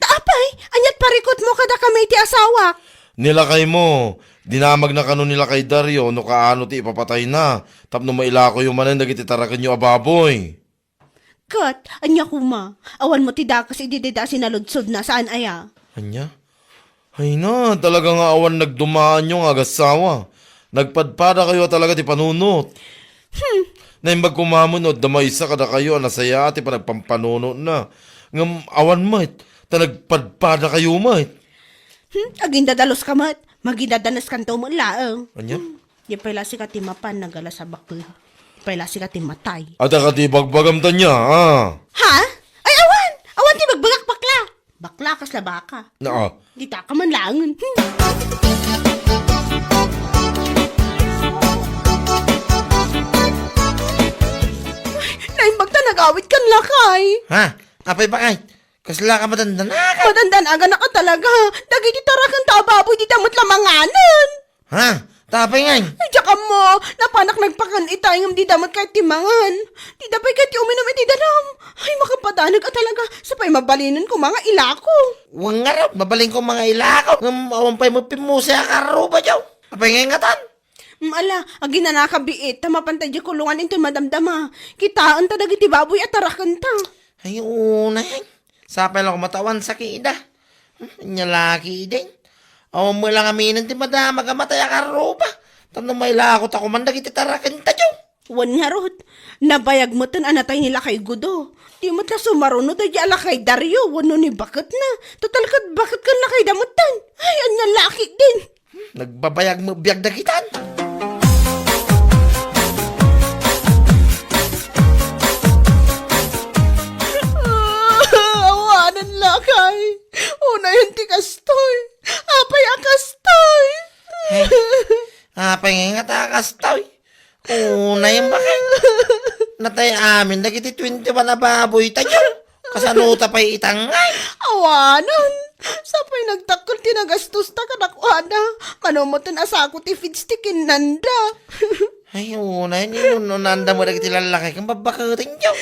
Ta apay, ania't parikutmo kadakami iti asawak? Ni lakaymo, dinamagna kano ni lakay Dario no kaano ti ipapatayna, tapno mailakoyo manen dagiti tarakenyo a baboy. Ket, ania koma? Awanmo ti dakes idi dayta a sinaludsodna, saan aya? Ania? Ay na, talaga nga awan nagdumaanyo nga agassawa. Nagpadpadakayo a talaga ti panunot. Hmm. Naimbag koma met no adda maysa kadakayo a nasayaat ti panagpampanunotna. Ngem awan met, ta nagpadpadakayo met. Hmm, agindadaluska met. Magidadaneskanto met laeng. Ania? Hmm. Di pay la sika ti mapan nagalas a baket. Di pay la sika ti matay. Adda ka ti bagbagam tanya, ah. Ha? Ay, awan! Awan ti bagbagak, bakla! Bakla, kasla baka. Naa. Dita ka man laengen. Ay, naimbag ta nagawid kan lakay. Ha? Apay bakay? Kasla ka madandanaka? Madandanaka talaga. Dagiti tarakenta a baboy, dita met la manganen. Ha? Tapay ngay? Ay, diak ammo. Napanak nagpakan itay ngem dida met kayat ti mangan. Dida pay kayat ti uminum iti danum. Ay, makapadanag a talaga. Sapay mabalinen ko mga ilako. Wen ngarud, mabalin ko mga ilako. Ngem awan pay met pimmuse a karruba, Joe. Apay ngay ngatan? Mm, ala, aginanaka biit, ta mapanta di kulungan intoy madamdama. Kitaenta dagiti baboy a tarakenta. Ay, unay. Sapay la koma ta awan sakida. Hmm, ania la ketdin. Awan met la ngaminen ti madamag a matay a karruba. Tapno mailako ta koma dagiti tarakenta, Joe. Wen ngarud, nabayag metten a natay ni Lakay Gudo. Di met la sumaruno daydi a Lakay Dario wenno ni baketna. Total ket baket ken lakayda metten. Ay, ania la ketdin. Nagbabayag met biag dagitan. Awanen lakay. Unayen ti kastoy. Apay a kastoy? Eh, apay nga ta kastoy? Unayen bakay. Natay amin dagiti twenty-one a baboy tayo. Kasano ta pay itangay? Awanen. Sapay nagdakkel ti nagastosta kadakuada. Mano metten a sako ti feeds ti kinnanda. Ay, unay, ni nununanda mo dagiti lallaki ken babbaketen, Joe.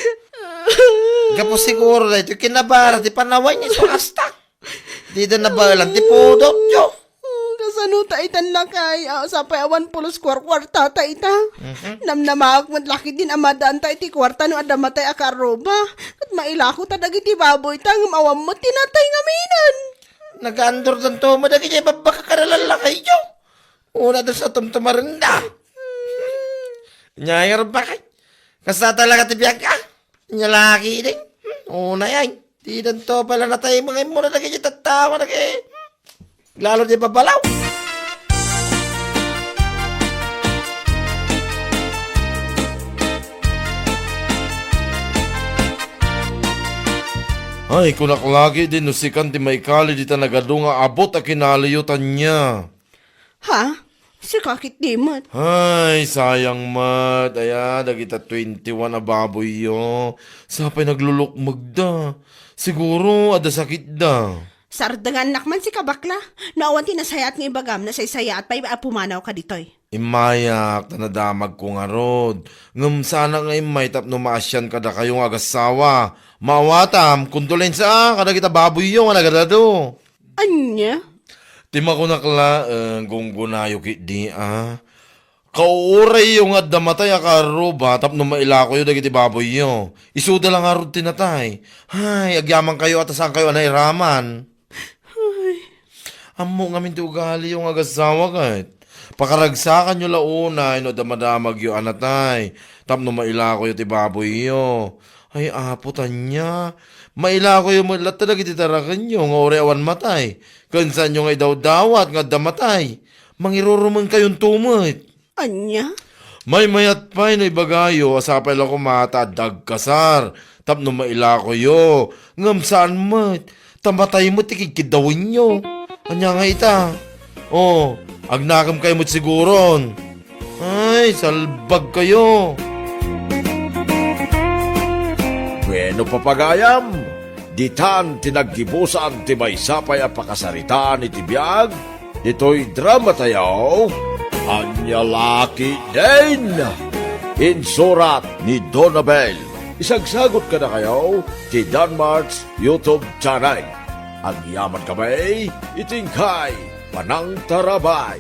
Gapu siguro daytoy kinabara ti panawan ni so kasta. Dida nabaelan ti pudot, Joe. Hmm, kasano ta itan lakay? Ah, sapay awan pulos kuarkuarta ta ita. Mhm. Namnamaak met lakay din a madaan ta iti kuarta no adda matay a karruba. Ket mailako ta dagiti baboy ta ngem awan met ti natay ngaminen. Nagaandor danto mo dagiti babbaka kada lallaki, Joe. Una da sa tumtumarenda. Nyayar bakay. Kasta talaga ti biag ka? Nya laki din. Hmm, una yan. Di danto pala natay mga imo na lagi tattawa na kay. Lalo di babalaw. Ay, kunak lagi din no sikan ti maikali dita nagadu nga abot a kinaliyo tanya. Ha? Sika ketdi met. Ay, sayang met. Aya, dagita twenty-one a baboyyo. Sapay naglulukmegda. Siguro, adda sakitda. Sardengannak man sika, bakla. No awan ti nasayaat nga ibagam, nasaysayaat pay a pumanawka ditoy. Immayak, ta nadamagko ngarud. Ngem saanak nga immay tapno maasian kadakayo nga agassawa. Maawatam, kondolensia kadagita baboyyo nga nagadadu. Ania? Ti makunak laeng, gunggonayo ketdi a. Kauurayyo nga adda matay a kaarruba tapno mailakoyo dagiti baboyyo. Isuda la ngarud ti natay. Hay, agyamankayo a ta saankayo a nairaman. Ay. Ammo ngamin ti ugaliyo nga agassawa ket. Pakaragsakanyo la unay no adda madamagyo a natay tapno mailakoyo ti baboyyo. Ay, Apo, tanya, mailakoyo met latta dagiti tarakenyo nga uray awan matay, ken saanyo nga idawdawat nga adda matay. Mangirurumenkayon to met. Ania? Maymayat pay no ibagayo a sapay la koma ta adda agkasar, tapno mailakoyo, ngem saan met, ta matay met ti kidkiddawenyo. Ania nga ita? Oh, agnakem kayo met siguron. Ay, salbag kayo. Bueno, papagayam, ditan ti naggibusan ti maysa pay a pakasaritaan iti biag ditoy drama tayo, Ania La Ketdin. Insurat ni Donabel. Isagsagot kadakayo ti Danmark's YouTube channel. Agyaman kami iti inkay panangtarabay.